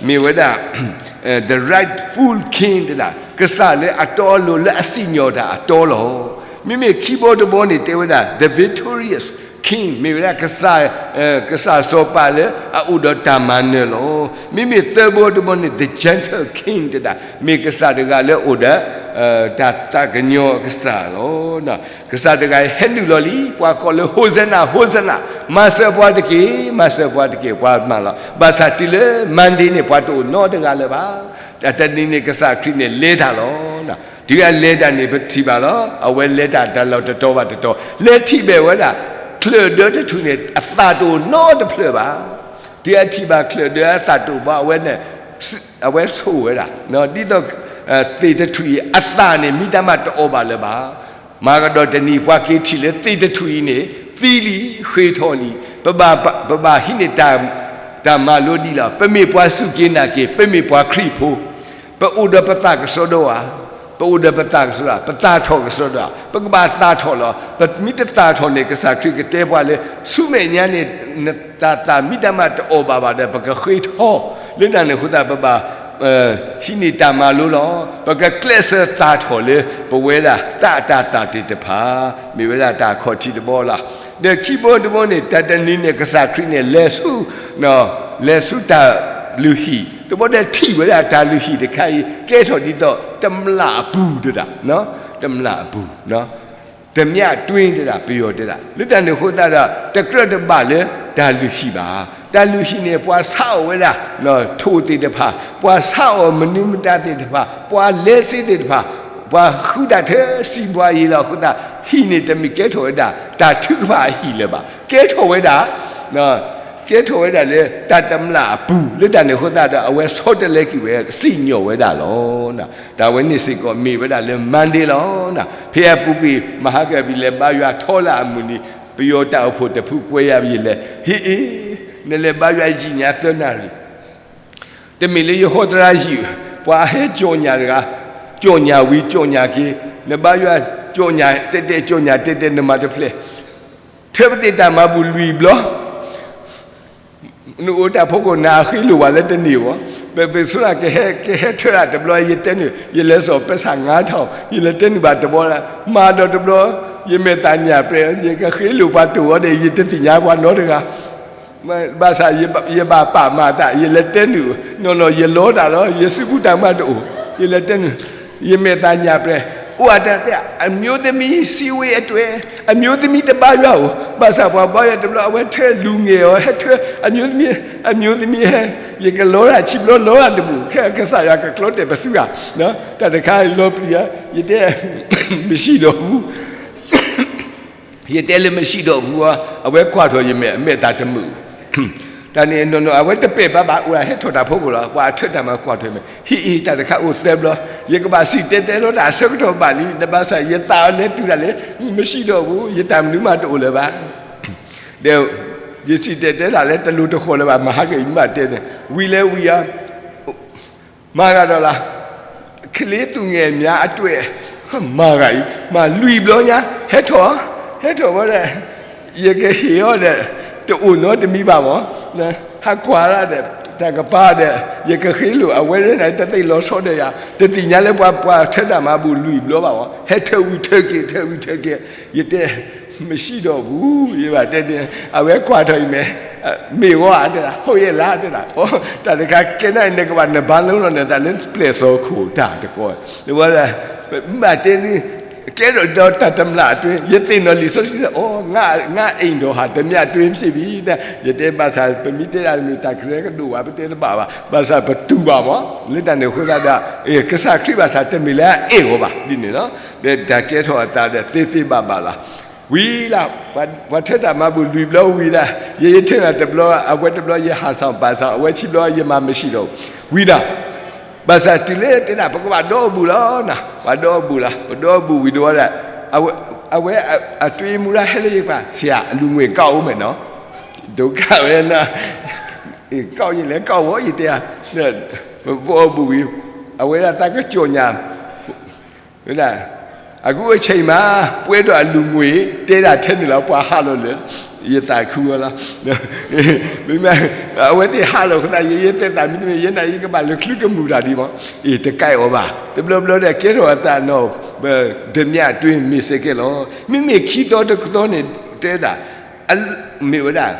မ့ၢ်ဝဲဒၣ် the rightful king တဒၣ် ကစၢ်လၢအတီအလိၤလၢအစံၣ်ညီၣ်တၢ်အတီလီၤ. မ့မ့ၢ်ခံဘီတဘီန့ၣ် တဲဝဲဒၣ် the victorious king မ့ၢ်ဝဲဒၣ် ကစၢ်စီၤပၤလၢအအိၣ်ဒီးတၢ်မၤနၢၤလီၤ. မ့မ့ၢ်သၢဘီတဘီန့ၣ် the gentle king တဒၣ် မ့ၢ်ကစၢ်တဂၤလၢအိၣ်ဒီး တၢ်သးကညီၤအကစၢ်လီၤ. ကစၢ်တဂၤအံၤဟဲနုာ်လီၤလံ, ပှၤကိးလၢ Hosanna, Hosanna, မၤစၢၤပှၤတက့ၢ်, မၤစၢၤပှၤတက့ၢ်, ပှၤမၤလီၤ. ဘၣ်ဆၣ်တုၤလၢ Monday န့ၣ် ပှၤတအိၣ်နီတဂၤလၢၤဘၣ်. တနံၤန့ၣ် ကစၢ်ခရံာ်န့ၣ်လဲၤတၢ်လီၤ. တုၤအလဲၤတၢ်န့ၣ် ပထံၣ်ဘၣ်လီၤ. အဝဲလဲၤတၢ်တၢ်လီၢ်တတီၤဘၣ်တတီၤ လဲၤထံၣ်ဘၣ်ဝဲဒၣ် ချၢၣ်ဒၢတထူၣ်န့ၣ် အသၣ်တအိၣ်နီတဖျၢၣ်ဘၣ်. တုၤအထံၣ်ဘၣ်ချၢၣ်ဒၢအသၣ်တအိၣ်ဘၣ် အဝဲန့ၣ် အဝဲဆိၣ်ဝဲဒၣ် ဒ်သိး သ့ၣ်တထူၣ်အံၤ အသၣ်န့ၣ် မ့ၢ်တၢ်မၤတအိၣ်ဘၣ်လၢၤဘၣ်. မၤကဒီးတနံၤ ပှၤက့ၤထံၣ်လၢသ့ၣ်တထူၣ်အံၤန့ၣ် သံလံ, ဃ့ထီၣ်လံ. ပဘၣ်ဟံးန့ၢ် တၢ်မၤလိဒ်လီၤ. ပမ့ၢ်ပှၤစူၢ်က့ၤနာ်က့ၤ, ပမ့ၢ်ပှၤခရံာ်ဖိ, ပအိၣ်ဒီးပသးကစီဒီဧါ, ပအိၣ်ဒီးပသးကစီဒီ, ပသးထီၣ်ကစီဒီဧါ, ပကဘၣ်သးထီၣ်လီၤ. ပမ့ၢ်တသးထီၣ်န့ၣ် ကစၢ်ခရံာ်ကတဲပှၤလၢ ဆူမဲာ်ညါန့ၣ် နတၢ်သးမ့ၢ်တၢ်မၤတအိၣ်ဘၣ်ဘၣ်ဒီး ပကဃ့ထီၣ်. လၢတၢ်န့ၣ်အဃိသတး ပဘၣ် ဟံးန့ၢ်တၢ်မၤလိလီၤ. ပကကျဲးစၢးသးထီၣ်လၢ ပဝဲဒၣ်သးအတၤသၣ်သ့ၣ်တဖၣ်, မ့ၢ်ဝဲဒၣ်တၢ်အခီၣ်ထံးတဘီလီၤ. ဒီးခံဘီတဘီန့ၣ် တၢ်တနံၤန့ၣ် ကစၢ်ခရံာ်န့ၣ် လဲၤဆူ လဲၤဆူတၢ်လုၢ်ဟံၣ်, တဘီဒီးထံၣ်ဝဲဒၣ်တၢ်လုၢ်ဟံၣ်တခါအံၤ ကဲထီၣ်ဒ်သိး တမျၢ်အပူၤတဒၣ်, တမျၢ်အပူၤ, တမျၢ်တွ့တဒၣ် ပယီၤတဲဒၣ်. လၢတၢ်န့ၣ်အဃိသတးဒီး တကြၢးတဘၣ်လၢတၢ်လုၢ်ဟံၣ်ဘၣ်. တၢ်လုၢ်ဟံၣ်န့ၣ် ပှၤဆါအီၣ်ဝဲဒၣ် ထိၣ်သ့ၣ်တဖၣ်, ပှၤဆါအီၣ်မနုၤမတၤသ့ၣ်တဖၣ်, ပှၤလဲစ့သ့ၣ်တဖၣ်, ပှၤဃုတၢ်ထၢစံးပှၤယံာ်လီၤအဃိသတး ဟံၣ်န့ၣ်တမ့ၢ်ကဲထီၣ်ဝဲဒၣ် တၢ်ထုကဖၣ်အဟံၣ်လၢၤဘၣ်. ကဲထီၣ်ဝဲဒၣ် ကဲထီၣ်ဝဲဒၣ်လၢတၢ်တမျၢ်အပူၤ. လၢတၢ်န့ၣ်အဃိသတးဒီး အဝဲဆီတလဲက့ၤဝဲ စံၣ်ညီၣ်ဝဲဒၣ်လီၤ. တၢ်ဝဲန့ၣ်စ့ၢ်ကီးမ့ၢ်ဝဲဒၣ်လၢ Monday လီၤ. ဖဲအပူၤကွံာ် မဟါကပံၤလဲၤဘါယွၤထီလၢအမုၢ်နံၤ, ပယီၤတၢ်အိၣ်ဖှိၣ်တဖုကွဲးယၤ ယလဲၤ, ဟ့ၣ်အ့ၣ်, နလဲၤဘါယွၤယံာ်ညါသၢနၣ်ရံၣ် တမ့ၢ်လၢယဟီတရါယံာ်, ပှၤဟဲကၠီၣ်ညၣ်တဂၤ, ကၠီၣ်ညၣ်ဝံၤကၠီၣ်ညၣ်က့ၤ, နဘါယွၤကၠီၣ်ညၣ်တဲတဲ ကၠီၣ်ညၣ်တဲတဲ နမၤတဖျဲၣ်, ထၢပသ့ၣ်တၢ်မၤဘူၣ်လွံၢ်ဘျီ, နအိၣ်တၢ်ဖိခိၣ် နအဃ့လိၣ်ဝဲလၢတန့ၢ်ဘၣ်, ပပဆိကဟဲ ကဟဲထၢတၢ်တဘျီ ယတဲနုာ် ယလဲၤစိာ်ပၢဆၣ်ငါးထောင် ယလဲၤတဲနုာ်ဘၣ်တဘျီလၢ မၤဒီးတဘျီ, ယမဲာ်သၣ်ညၣ်ပြဲၤ ယကဃ့လိၣ်ပှၤတအိၣ်ဒီး ယတသ့ၣ်ညါပှၤနီတဂၤ ဘၣ်ဆၣ် ယဘၣ်ပာ်မၤသး ယလဲၤတဲနုာ်, နီၢ်နီၢ် ယလီတၢ်လီၤ, ယစုပူၤတၢ်မၤတအိၣ်, ယလဲၤတဲနုာ်, ယမဲာ်သၣ်ညၣ်ပြဲၤ, အိၣ်အတၢ်တဲ အမျိုးသမီးစည်းဝေးအတွဲ, အမျိုးသမီးတဘါယွၤအိၣ်, ဘၣ်ဆၣ်ပှၤဘါယွၤတဘျီ အဝဲထၢလူၤငယ်အီၤ ဟဲထၢ အမျိုးသမီး, အမျိုးသမီးဟဲ, ယကလီတၢ်ဆံဘျီ လီတၢ်တဘူၣ်, ခဲကစၢ်ယွၤကကျီတဲာ်ပစုဧါ, တၢ်တခါလီၤပျံၤဧါ, ယတဲ မရှိတော့ဘူး ယတဲလၢမရှိတော့ဘူးဧါ, အဝဲကွၢ်ထီၣ်ယမဲာ် အမဲာ်သၣ်တမုာ်, တၢ်န့ၣ်နီၢ်နီၢ် အဝဲတပဲာ်ဘၣ်ဘၣ် အိၣ်ဒၣ်ဟဲထီၣ်တၢ်ဖိခိၣ်လီၤ, ပှၤအထၢတၢ်မၤကွၢ်ထီၣ်ယမဲာ်, ဟံၣ်အံၤ တၢ်တခါအိၣ်သၢဘျီ, ယကဘၣ်စံၣ်တဲၤတဲလီၤတၢ်အဆၢကတီၢ်ဘၣ်လံ, နဘၣ်ဆၣ် ယသးအီၤလဲၤတုၤဒၣ်လဲာ်, မရှိတော့ဘူး, ယတၢ်မနုၤမးတအိၣ်လၢၤဘၣ်, ဒီး ယစံၣ်တဲၤတဲဒၣ်လဲာ် တလိၣ်တဃီၣ်လၢၤဘၣ်, မဟါကမၣ်တဲန့ၣ် ဝံၤလဲၤဝံၤဧါ မၤဂၤဒီးလၢ ကလေးသူငယ်များအတွက် မၤဂၤအံၤ မၤလွံၢ်ဘျီညါ ဟဲထီၣ်, ဟဲထီၣ်ဝဲဒၣ် ယကဟ့ၣ်အီၤဒီး တအိၣ်နီတမံၤဘၣ်မး, ဟးကွၢ်ဒၣ်ဒီး တၢ်ကပၤဒီး ယကဃ့လိာ်အဝဲန့ၣ် တသ့ၣ်လီၤဆီဒီးယၤ, တသ့ၣ်ညါလၢပှၤ ပှၤထၢတၢ်မၤဘူၣ်လွံၢ်ဘျီဘၣ်ဝဲ, ဟဲထၢဝံၤထၢက့ၤ ထၢဝံၤထၢက့ၤ, ယတဲ မံၤဆံၣ်ဒီးပူၤ ယဘၣ်တဲန့ၣ် အဝဲကွၢ်ထီၣ်အံၤမဲာ်, မ့ၢ်ဝဲဧါတဲဒၣ်, ဟုတ်ရဲ့လား တဲဒၣ်, တၢ်တခါကဲန့ၣ် နကဘၣ်နဘါလီၤလီၤန့ၣ် တၢ်လၢပျဲၢ်စီၤခိၣ်တၢ်တကိး, ဝဲဒၣ် မ့ၢ်တဲန့ၣ် ကဲထီၣ်ဒီးတၢ်တမျၢ်အတွင်း ယသ့ၣ်နီၣ်လံာ်စီဆှံ အိ ငါအိမ်တော်ဟာ တမျှာ်တွင်းဖြစ်ပြီ, ယတဲဘၣ်ဆၣ် ပမ့ၢ်တဲဒၣ်မ့ၢ်တၢ်ကရၢကရိဘၣ် ပတဲတဘၣ်ဘၣ်, ဘၣ်ဆၣ်ပတူၢ်ဘၣ်မး, လၢတၢ်န့ၣ်အဃိသတးဒီး ကစၢ်ခရံာ်ဘၣ်ဆၣ်တမ့ၢ်လၢအအဲၣ်အီၤဘၣ် ဒ်န့ၣ်လီၤ. ဒီးတၢ်ကဲထီၣ်အသးဒီးသ့သ့ဘၣ်ဘၣ်လီၤ. ဝံၤလီၤ, ပှၤထၢတၢ်မၤဘူၣ်လွံၢ်ဘျီဝံၤဒီး ယဲယထၢနၤတဘျီ အဝဲတဘျီ ယဟးဆောင်ပာ်ဆောင် အဝဲဆံဘျီ ယမၤမံၤဆံၣ်ဒီး ဝံၤဒီး ဘၣ်ဆၣ်တုၤလၢတဲဒၣ် ပကဘၣ်ဒီအီၣ်ဘူၣ်လီၤ, ပှၤဒီအီၣ်ဘူၣ်လီၤ, ပဒီအီၣ်ဘူၣ်ဝံၤဒီး အဝဲအတွ့မူဒါဟဲလၢယပၤ ဆရာ အလူငွေကောက်ဦးမယ်နော်, ဒုက္ခပဲနော်, ကောက်ရင်လည်းကောက်ပေါ့ ယတဲ, ပအီၣ်ဘူၣ်ဝံၤ အဝဲဒၣ်သးကစီၣ်ညါ ဝဲဒၣ် အခုအချိန်မှာ ပွဲတော်အလူငွေ တဲဒၣ်ထဲန့ၣ်လီၤ ပှၤဟးလီၤလၢ ယသးခုဝဲလီၤ. အဝဲသ့ၣ်ဟးလီၤအဃိသတး ယဲယသဲသးမံတမ့ၢ် ယဲနာ်က့ ယကဘၣ်လဲၤချုကမူၤတၢ်ဒံးမး, အ့ၣ် တကဲအီၤဘၣ်, တဘျီဘျီဒီးကဲထီၣ်အသးနီၤ, ပတမျၢ်တွင်းမ့ၢ်စ့ၢ်ကီးလီၤ. မ့မ့ၢ်ခံသီတကသီန့ၣ် တဲဒၣ် မ့ၢ်ဝဲဒၣ်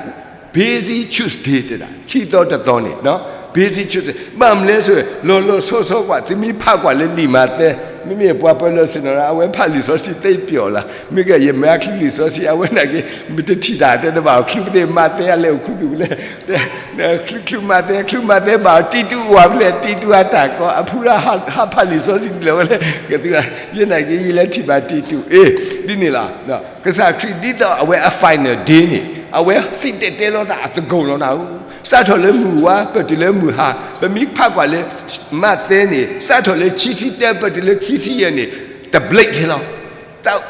busy Tuesday တဲဒၣ် ခံသီတသီန့ၣ် busy Tuesday ဘၣ်မနုၤလဲၣ်ဆိ လီၤလီၤဆီဆီကွၢ် သုမ့ၢ်ဖးကွၢ်လၢလံာ်မးသဲ, မ့မ့ၢ်ပှၤပၢၤလီၢ်ဆ့ၣ်နီၤ အဝဲဖးလံာ်စီဆှံသ့ပျီၣ်လီၤ, မ့ၢ်ကယမၤချုလံာ်စီဆှံ အဝဲနာ်က့ မ့ၢ်တထံၣ်တၢ်တဲတဘၣ် ချုပသ့ၣ်မးသဲအလဲၤအိၣ်ခူသူၣ်ဖဲလဲၣ်, ချုချုမးသဲ ချုမးသဲဘၣ် တံတူၢ်အိၣ်ဝဲဖဲလဲၣ် တံတူၢ်အတၢ်ကီ အဖူရၣ်ဟးဖးလံာ်စီဆှံလၢာ်ဝဲလဲၣ်, ကသံ ယဲနာ်က့ ယလဲၤထံၣ်ဘၣ်တံတူၢ် အ့ၣ် ဒ်န့ၣ်လီၤ. ကစၢ်ခရံာ်ဒ်သိးအဝဲအ final day န့ၣ် အဝဲစံၣ်တဲၤတဲလီၤတၢ်အသကိးလီၤနၤဧၢ, စးထီၣ်လၢမုၢ်ဝါ ပတုၤလၢမုၢ်ဟါ, ပမ့ၢ်ဖးကွၢ်လၢ မးသဲန့ၣ် စးထီၣ်လၢခံဆံတၢ ပတုၤလၢခံဆံယဲၢ်န့ၣ် တဘျီခဲလီၤ တၢ်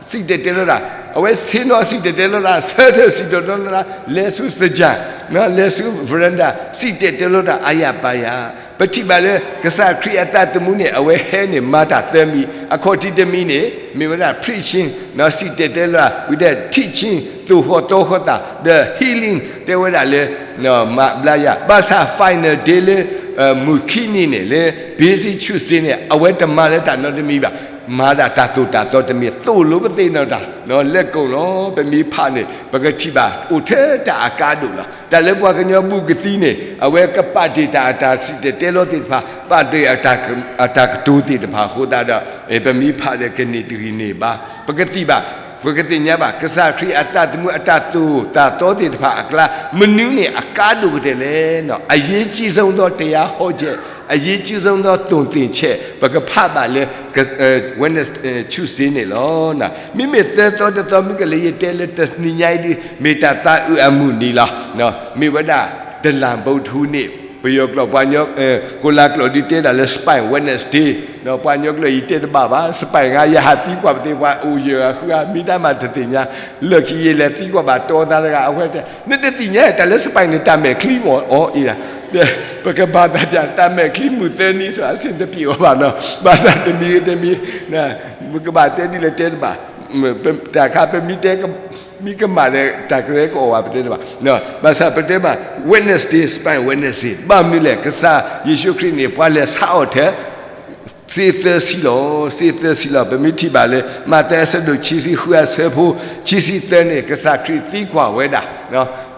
စံၣ်တဲၤတဲလီၤတၢ်, အဝဲဆ့ၣ်နီၤစံၣ်တဲၤတဲလီၤတၢ် ဆၢထၢၣ်စံၣ်တဲၤတဲလီၤတၢ် လဲၤဆူသၢၣ်, လဲၤဆူ veranda စံၣ်တဲၤတဲလီၤတၢ် အါယၤပါယၤ, ပထံၣ်ဘၣ်လၢ ကစၢ်ခရံာ်အသးသမူန့ၣ် အဝဲဟဲန့ၣ် မၤတၢ်သၢမံၤ, အခီၣ်ထံးတမံၤန့ၣ် မ့ၢ်ဝဲဒၣ် preaching စံၣ်တဲၤတဲလီၤတၢ် ဝံၤဒီး teaching သိၣ်ဃီၤတီဃီၤသး ဒီး healing တဲဝဲဒၣ်လၢ မၤဘျါယၤ, ဘၣ်ဆၣ် final day လၢ မုၢ်ခံနံၤန့ၣ်လၢ busy Tuesday န့ၣ် အဝဲတမၤလၢတၢ်နီတမံၤဘၣ်, မၤဒၣ်တၢ်သိၣ်တၢ်သီတမံၤ သိၣ်လိပသ့ၣ်နီၣ်တၢ် လဲၤကိၣ်လီၤ ပမ့ၢ်ဖးန့ၣ် ပကထံၣ်ဘၣ် အိၣ်ထဲတၢ်အကါဒိၣ်လီၤ. တၢ်လၢပှၤကညီဘူၣ်ကသံန့ၣ် အဝဲကပာ်တ့ၢ်တၢ်အတၢ်စံၣ်တဲၤတဲလီၤသ့ၣ်တဖၣ် ပာ်တ့ၢ်အတၢ်ကတိၤသ့ၣ်တဖၣ်အဃိသတးဒီး ပမ့ၢ်ဖးဒီးကန့ၢ်တဂ့ၤန့ၢ်ဘါ, ပကသံၣ်ဘၣ် ပကသ့ၣ်ညါဘၣ် ကစၢ်ခရံာ်အသးသမူအတၢ်သိၣ်တၢ်သီသ့ၣ်တဖၣ်အကျါ မနုၤန့ၣ်အကါဒိၣ်ကတၢၢ်လဲၣ်, အရေးကြီးဆုံးသောတရားဟောချက် အရေးကြီးဆုံးသော သိၣ်သ့ၣ်ဆဲး ပကဖးဘၣ်လၢ Wednesday Tuesday န့ၣ်လီၤ. မ့မ့ၢ်သၢသီတသီမ့ၢ်ကလဲၤယတဲလၢတနံၤညါအံၤဒ် မ့ၢ်တၢ်သးအုးအမုၢ်နံၤလီၤ. မ့ၢ်ဝဲဒၣ် တလၣ်ဘီထူန့ၣ် ပယီၤကျိာ်ပှၤကညီ ကိးလါကျိာ်ဒ်တဲဒၣ်လၢ Spine Wednesday, ပှၤကညီကျိာ်အံၤတဲတဘၣ်ဘၣ် spine ဂၤ ယဟးသံကွၢ်ပသ့ၣ်ပှၤအိၣ်ယၢၤဂၤဃုဂၤ မ့ၢ်တၢ်မၤတသ့ၣ်ညါ, လၢခံယလဲၤသံကွၢ်ဘၣ်တီသးတဂၤ အဝဲတဲ နတသ့ၣ်ညါတၢ်လၢ spine န့ၣ် တၢ်မဲာ်ချံမ့ၢ်အီၤအံၤ, ပကဘၣ်သးပျၢ် တၢ်မဲာ်ချံမုၢ်သၢနံၤ အဆင်တပြေအီၤဘၣ်နီၤ, ဘၣ်ဆၣ်တမံၤဂ့ၤတမံၤ ပကဘၣ်တဲဒ်လဲၣ်တဲတဘၣ်, တၢ်ခါပမ့ၢ်တဲ မ့ၢ်ကမၣ်ဒီး တၢ်ကရၢကအိၣ်ဘၣ်ပတဲတဘၣ်, ဘၣ်ဆၣ်ပတဲဘၣ် Wednesday, Spine Wednesday ဘၣ်မနုၤလဲၣ် ကစၢ်ယ့ၣ်ၡူးခရံာ်န့ၣ် ပှၤလဲၤဆါအီၣ်ထဲ သ့သၢဆံလီၤ, သ့သၢဆံလီၤ. ပမ့ၢ်ထံၣ်ဘၣ်လၢ မးသဲအဆၢဒိၣ်ခံဆံဃု အဆၢဖိ ခံဆံသၢန့ၣ် ကစၢ်ခရံာ်သံကွၢ်ဝဲဒၣ်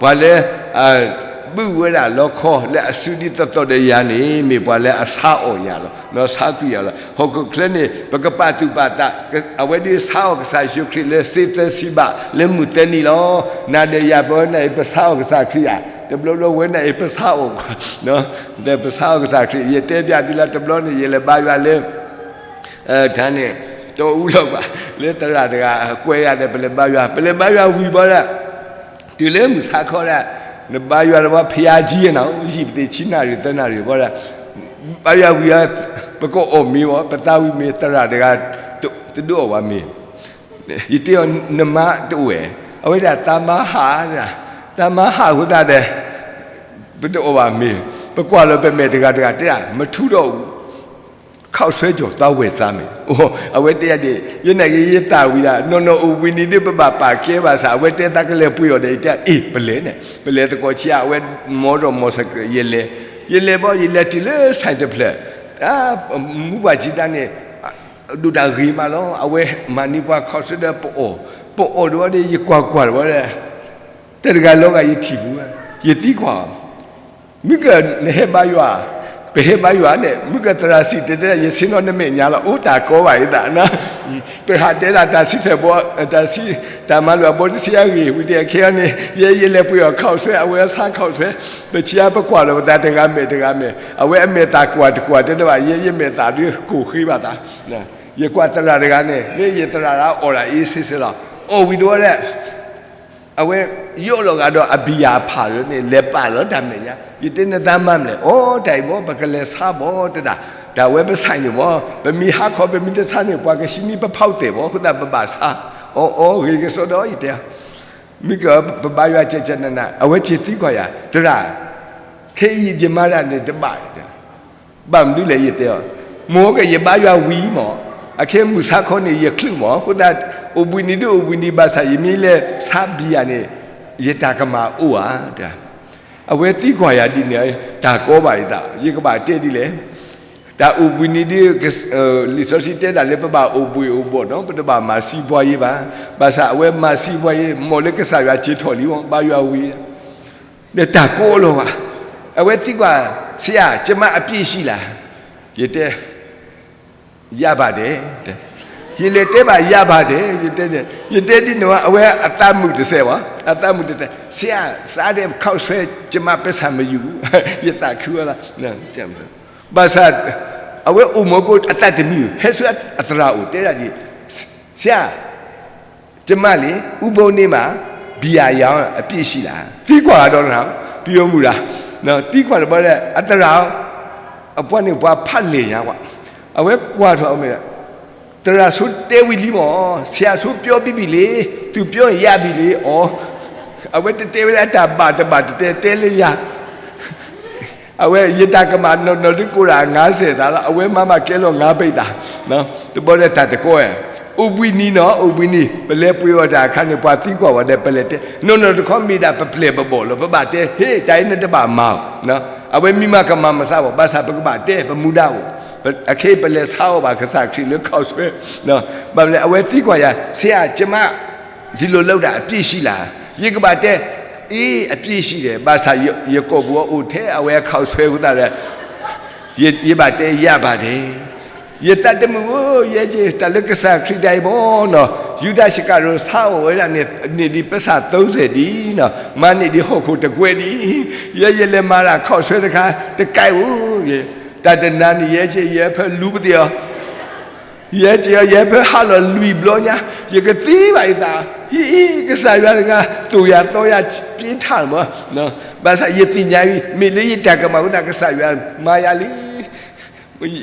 ပှၤလၢ ဘုၣ်ဝဲဒၣ်လီခီလၢအစုဒ်သိးသိးဒီးယၤန့ၣ် မ့ၢ်ပှၤလၢအဆါအီၣ်ယၤလီၤ, ဆါကွံာ်ယၤလီၤ. ဟီၣ်ခိၣ်ချၢန့ၣ် ပကပာ်သူၣ်ပာ်သး အဝဲဒၣ်ဆါအီၣ်ကစၢ်ယ့ၣ်ၡူးခရံာ်လၢသ့သၢဆံဘၣ် လၢမုၢ်သၢနံၤလီၤ. နၤဒီးယၤပဝဲနၤအံၤ ပဆါအီၣ်ကစၢ်ခရံာ်ဧါ, တဘျီဘျီဝဲနၤအံၤ ပဆါအီၣ်ကွၢ် ပဆါအီၣ်ကစၢ်ခရံာ်, ယတဲပျးသုလၢတဘျီန့ၣ် ယလဲၤဘါယွၤလၢ တၢ်န့ၣ် တီအူလီၤဘၣ် လၢသရၣ်တဂၤ ကွဲယၤဒီး ပလဲၤဘါယွၤ ပလဲၤဘါယွၤဝံၤဘီဒၣ် တုၤလၢမုၢ်ဆါခီဒၣ် နဘါယွၤတဘျီ ဖယါကံနၤ ယံာ်ပသ့ၣ်ဆံနၣ်ရံၣ်သၢနၣ်ရံၣ်ဘီဒၣ် ဘါယွၤဝံၤ ပကအီၣ်မ့ၤဘၣ် ပသးဝံၤမ့ၤ သရၣ်တဂၤ တဒိးအီၣ်ဘၣ်မ့ၤ ယတဲအီၤ နမါတအိၣ်ဝဲ, အဝဲဒၣ်သးမါဟး, သးမါဟးအဃိသတးဒီး ပတအီၣ်ဘၣ်မ့ၤ, ပကွၢ်လီၤပမဲာ်တဂၤတဂၤတဲဒၣ် မထူးတော့ဘူး, ခောက်ဆွဲကြော်သွားဝယ်စားမယ်, အဝဲတဲဒၣ် ယနာ်က့ ယသးဝံၤဒၣ် နီၢ်နီၢ်အိၣ်ဘှံးနံၤဒ်ပဘၣ်ပာ်ကဲဘၣ်ဆၣ် အဝဲတဲသးကလဲၤပှ့ၤအီၤဒီး ယတဲ အ့ၣ် ပလဲၤန့ၣ် ပလဲၤသကိးဆံး အဝဲမီဒီးမီၢ်စက ယလဲၤ ယလဲၤဘီ ယလဲၤတုၤလၢ ဆိုင် တဖျၢၣ်, တၢ်မူပှၤကံတၢ်န့ၣ် ဒိၣ်တၢ်ဂ့ၤမးလီၤ. အဝဲမၤန့ၢ်ပှၤခီၣ်ဆၢဒီးပအီၣ်, ပအီၣ်ဒီးဝဲဒီး ယကွၢ်ကွၢ်ဒီးဝဲဒီး တဂၤလီၤဂာ်ယထံၣ်ပူၤ, ယသံကွၢ်အီၤ, မုၢ်ကနဟဲဘါယွၤ, ပဟဲဘါယွၤန့ၣ် မုၢ်ကသရၣ်စံးတဲတဲ ယဆ့ၣ်နီၤနမဲာ်ညါလီၤ. အိၣ်တၢ်ကီဘၣ်ယသး, ပဟးတဲဒၣ်တၢ်စံးဆၢဘီ, တၢ်စံး, တၢ်မၤလိာ်အဘီတဆံအဂ့ၢ် ဝံၤတဲခဲအံၤန့ၣ် ယဲယလဲၤပှ့ၤအီၤခီၣ်ဆၢ အဝဲဆါခီၣ်ဆၢ, ပဆံးအါပကွၢ်လီၤပသးတဂၤမဲာ်တဂၤမဲာ်, အဝဲအမဲာ်သးကွၢ်တကွၢ်တဲတဘၣ် ယဲယမဲာ်သးဒုးကိၢ်ဃ့ဘၣ်သး, ယကွၢ်သရၣ်တဂၤန့ၣ် မ့ၢ်ယသရၣ်ဒၣ်အီၣ်ဒၣ်အ့စ့စ့လီၤ. အီၣ်ဝံၤဒီးဝဲဒၣ် အဝဲယီၣ်လီၤဂာ်ဒီးအဘံယၤအဖးလၢန့ၣ် လဲၤပာ်လီၤတၢ်မဲာ်ညါ, ယတဲနသးမၤမနုၤလဲၣ်, အိ တၢ်အံၤဘီ ပကလဲၤဆါဘီတဒၣ်, တၢ်ဝဲပဆါန့ၣ်ဘီ, ပမ့ၢ်ဟါခီ ပမ့ၢ်တဆါန့ၣ် ပှၤကဟံးန့ၢ်ပဖီၣ်သဲးဘီ, အဃိသတးပဘၣ်ဆါ, အီအီ ဂ့ၤကစီဒီး ယတဲ, မ့ၢ်ကပဘါယွၤကကနန, အဝဲက့ၤသံကွၢ်ယၤ သရၣ်, ခဲအံၤယမၤတၢ်န့ၣ်တဘၣ် ဘၣ်မနုၤလဲၣ် ယတဲအီၤ, မ့ၢ်ကယဘါယွၤဝံၤမး, အခဲမုၢ်ဆါခီန့ၣ် ယချုးမး, အဃိသတး အိၣ်ဘှံးနံၤဒုးအိၣ်ဘှံးနံၤဘၣ်ဆၣ် ယမ့ၢ်လဲၤဆါဘံယၤန့ၣ် ယတၢ်ကမၣ်အိၣ်ဧါ, အဝဲသံကွၢ်ယၤဒ်န့ၣ်, တၢ်ကီဘၣ်ယသး ယကဘၣ်တဲဒ်လဲၣ်, တၢ်အိၣ်ဘှံးနံၤဒုး လံာ်စီဆှံတဲဒၣ်လၢပဘၣ်အိၣ်ဘှံးအိၣ်ဘှီၣ်နီၤ, ပတဘၣ်မၤစံးပှၤယ့ဘၣ်, ဘၣ်ဆၣ်အဝဲမၤစံးပှၤယ့ မ်လၢကစၢ်ယွၤစံးထီၣ်လံမး ဘါယွၤဝံၤ ဒီးတၢ်ကိးလီၤဘၣ်, အဝဲသံကွၢ်, ဆရာ, ကျွန်မအပြစ်ရှိလား, ယတဲ, ရပါတယ်, ယလဲၤတဲဘၣ် ရပါတယ်, ယတဲ, ယတဲဒ်န့ၣ်ဝဲ အဝဲအသးမုာ်တစဲးဘၣ်, အသးမုာ်တစဲး, ဆရာ, စားတဲ့ခေါက်ဆွဲ ကျွန်မပိုက်ဆံမရှိဘူး, ယသးခုဝဲလီၤ, ဘၣ်ဆၣ် အဝဲအိၣ်မူခိၣ်အသးတမံၤ ဟဲဆူအသရၣ်အိၣ်တဲဒၣ်ဒ်, ဆရာ, ကျွန်မလေ, ဥပုသ်နေ့မှာ ဘီယာရောင်းအပြစ်ရှိလား, သံကွၢ်ဒီးတဂၤ, ပယီၤမုၣ်တဂၤ, သံကွၢ်တဘျီဒီး အသရၣ်, အပှၤန့ၣ်ပှၤဖးလဲၢ်ညါကွၢ်, အဝဲကွၢ်ထီၣ်အမဲာ်, သရၣ်ဆိတဲဝံၤလံမး, ဆရာဆိပြောပြီးပြီလေ, သူပြောရင်ရပြီလေ, အီ, အဝဲတတဲဝဲဒၣ်တၢ်ဘၣ်တဘၣ်တတဲတဲလၢယၤ အဝဲယတၢ်ကမၣ်နီၢ်နီၢ်ဒုးကိးဒၣ်ငါးဆယ်သးလီၤ, အဝဲမၤဘၣ်ကဲလီၤငါးပိတ်သး, တဘျီဒီးတၢ်တကီဝဲ, အိၣ်ဘှံးနံၤနီၤ အိၣ်ဘှံးနံၤ ပလဲၤပှ့ၤအီၣ်တၢ်အခါန့ၣ် ပှၤသံကွၢ်ဝဲဒီး ပလဲၤတဲ, နီၢ်နီၢ်တခီမ့ၢ်ဒၣ်ပပျဲၢ်ပဘီၣ်လီၤ, ပဘၣ်တဲ, ဟ့ၣ် တၢ်အံၤနတဘၣ်မၤအီၤ, အဝဲမ့ၢ်မၤကမၣ်မၤသးဘၣ်, ဘၣ်ဆၣ်ပကဘၣ်တဲ ပမူဒါအိၣ်, အခဲအံၤပလဲၤဆါအီၣ်ဘၣ်ကစၢ်ခရံာ်လၢခီၣ်ဆွဲ, ဘၣ်မနုၤလဲၣ် အဝဲသံကွၢ်ယၤ, ဆရာ, ကျွန်မ ဒီလိုလုပ်တာ အပြစ်ရှိလား, ယကဘၣ်တဲ, အ့ အပြစ်ရှိတယ်, ဘၣ်ဆၣ်ယကိာ်ပူၤအိၣ်ထဲအဝဲအခီၣ်ဆွဲအဃိသတးဒီး ယဘၣ်တဲ ရပါတယ်, ယသးတမုာ်ဧၢ, ယဲက့ၤ တၢ်လၢကစၢ်ခရံာ်တၢ်အံၤဘီနီၤ, ယူဒၤစကၤရိၤဆါအီၣ်ဝဲဒၣ်န့ၣ် န့ၢ်ဒံးပစၢ်သုံးဆယ်ဒံးနီၤ, မၤန့ၢ်ဒံးဟီၣ်ခိၣ်တကွဲးဒံး, ယဲယလဲၤမၤတၢ်ခီၣ်ဆွဲတခါ တကဲအိၣ်, တၢ်တနၤန့ၣ် ယဲက့ၤ ယဲဖၢလူပသ့ၣ်အီၤ ယဲက့ၤအီၤ ယဲဖၢဟးလီၤလွံၢ်ဘျီညါ, ယကသံဘၣ်ယသး, ဟံၣ် ကစၢ်ယွၤတဂၤ သိၣ်ယၤသီယၤ ပြင်းထန်မး, ဘၣ်ဆၣ်ယသ့ၣ်ညါအံၤ မ့ၢ်လၢယတၢ်ကမၣ်အဃိသတး ကစၢ်ယွၤမၤယၤလံ,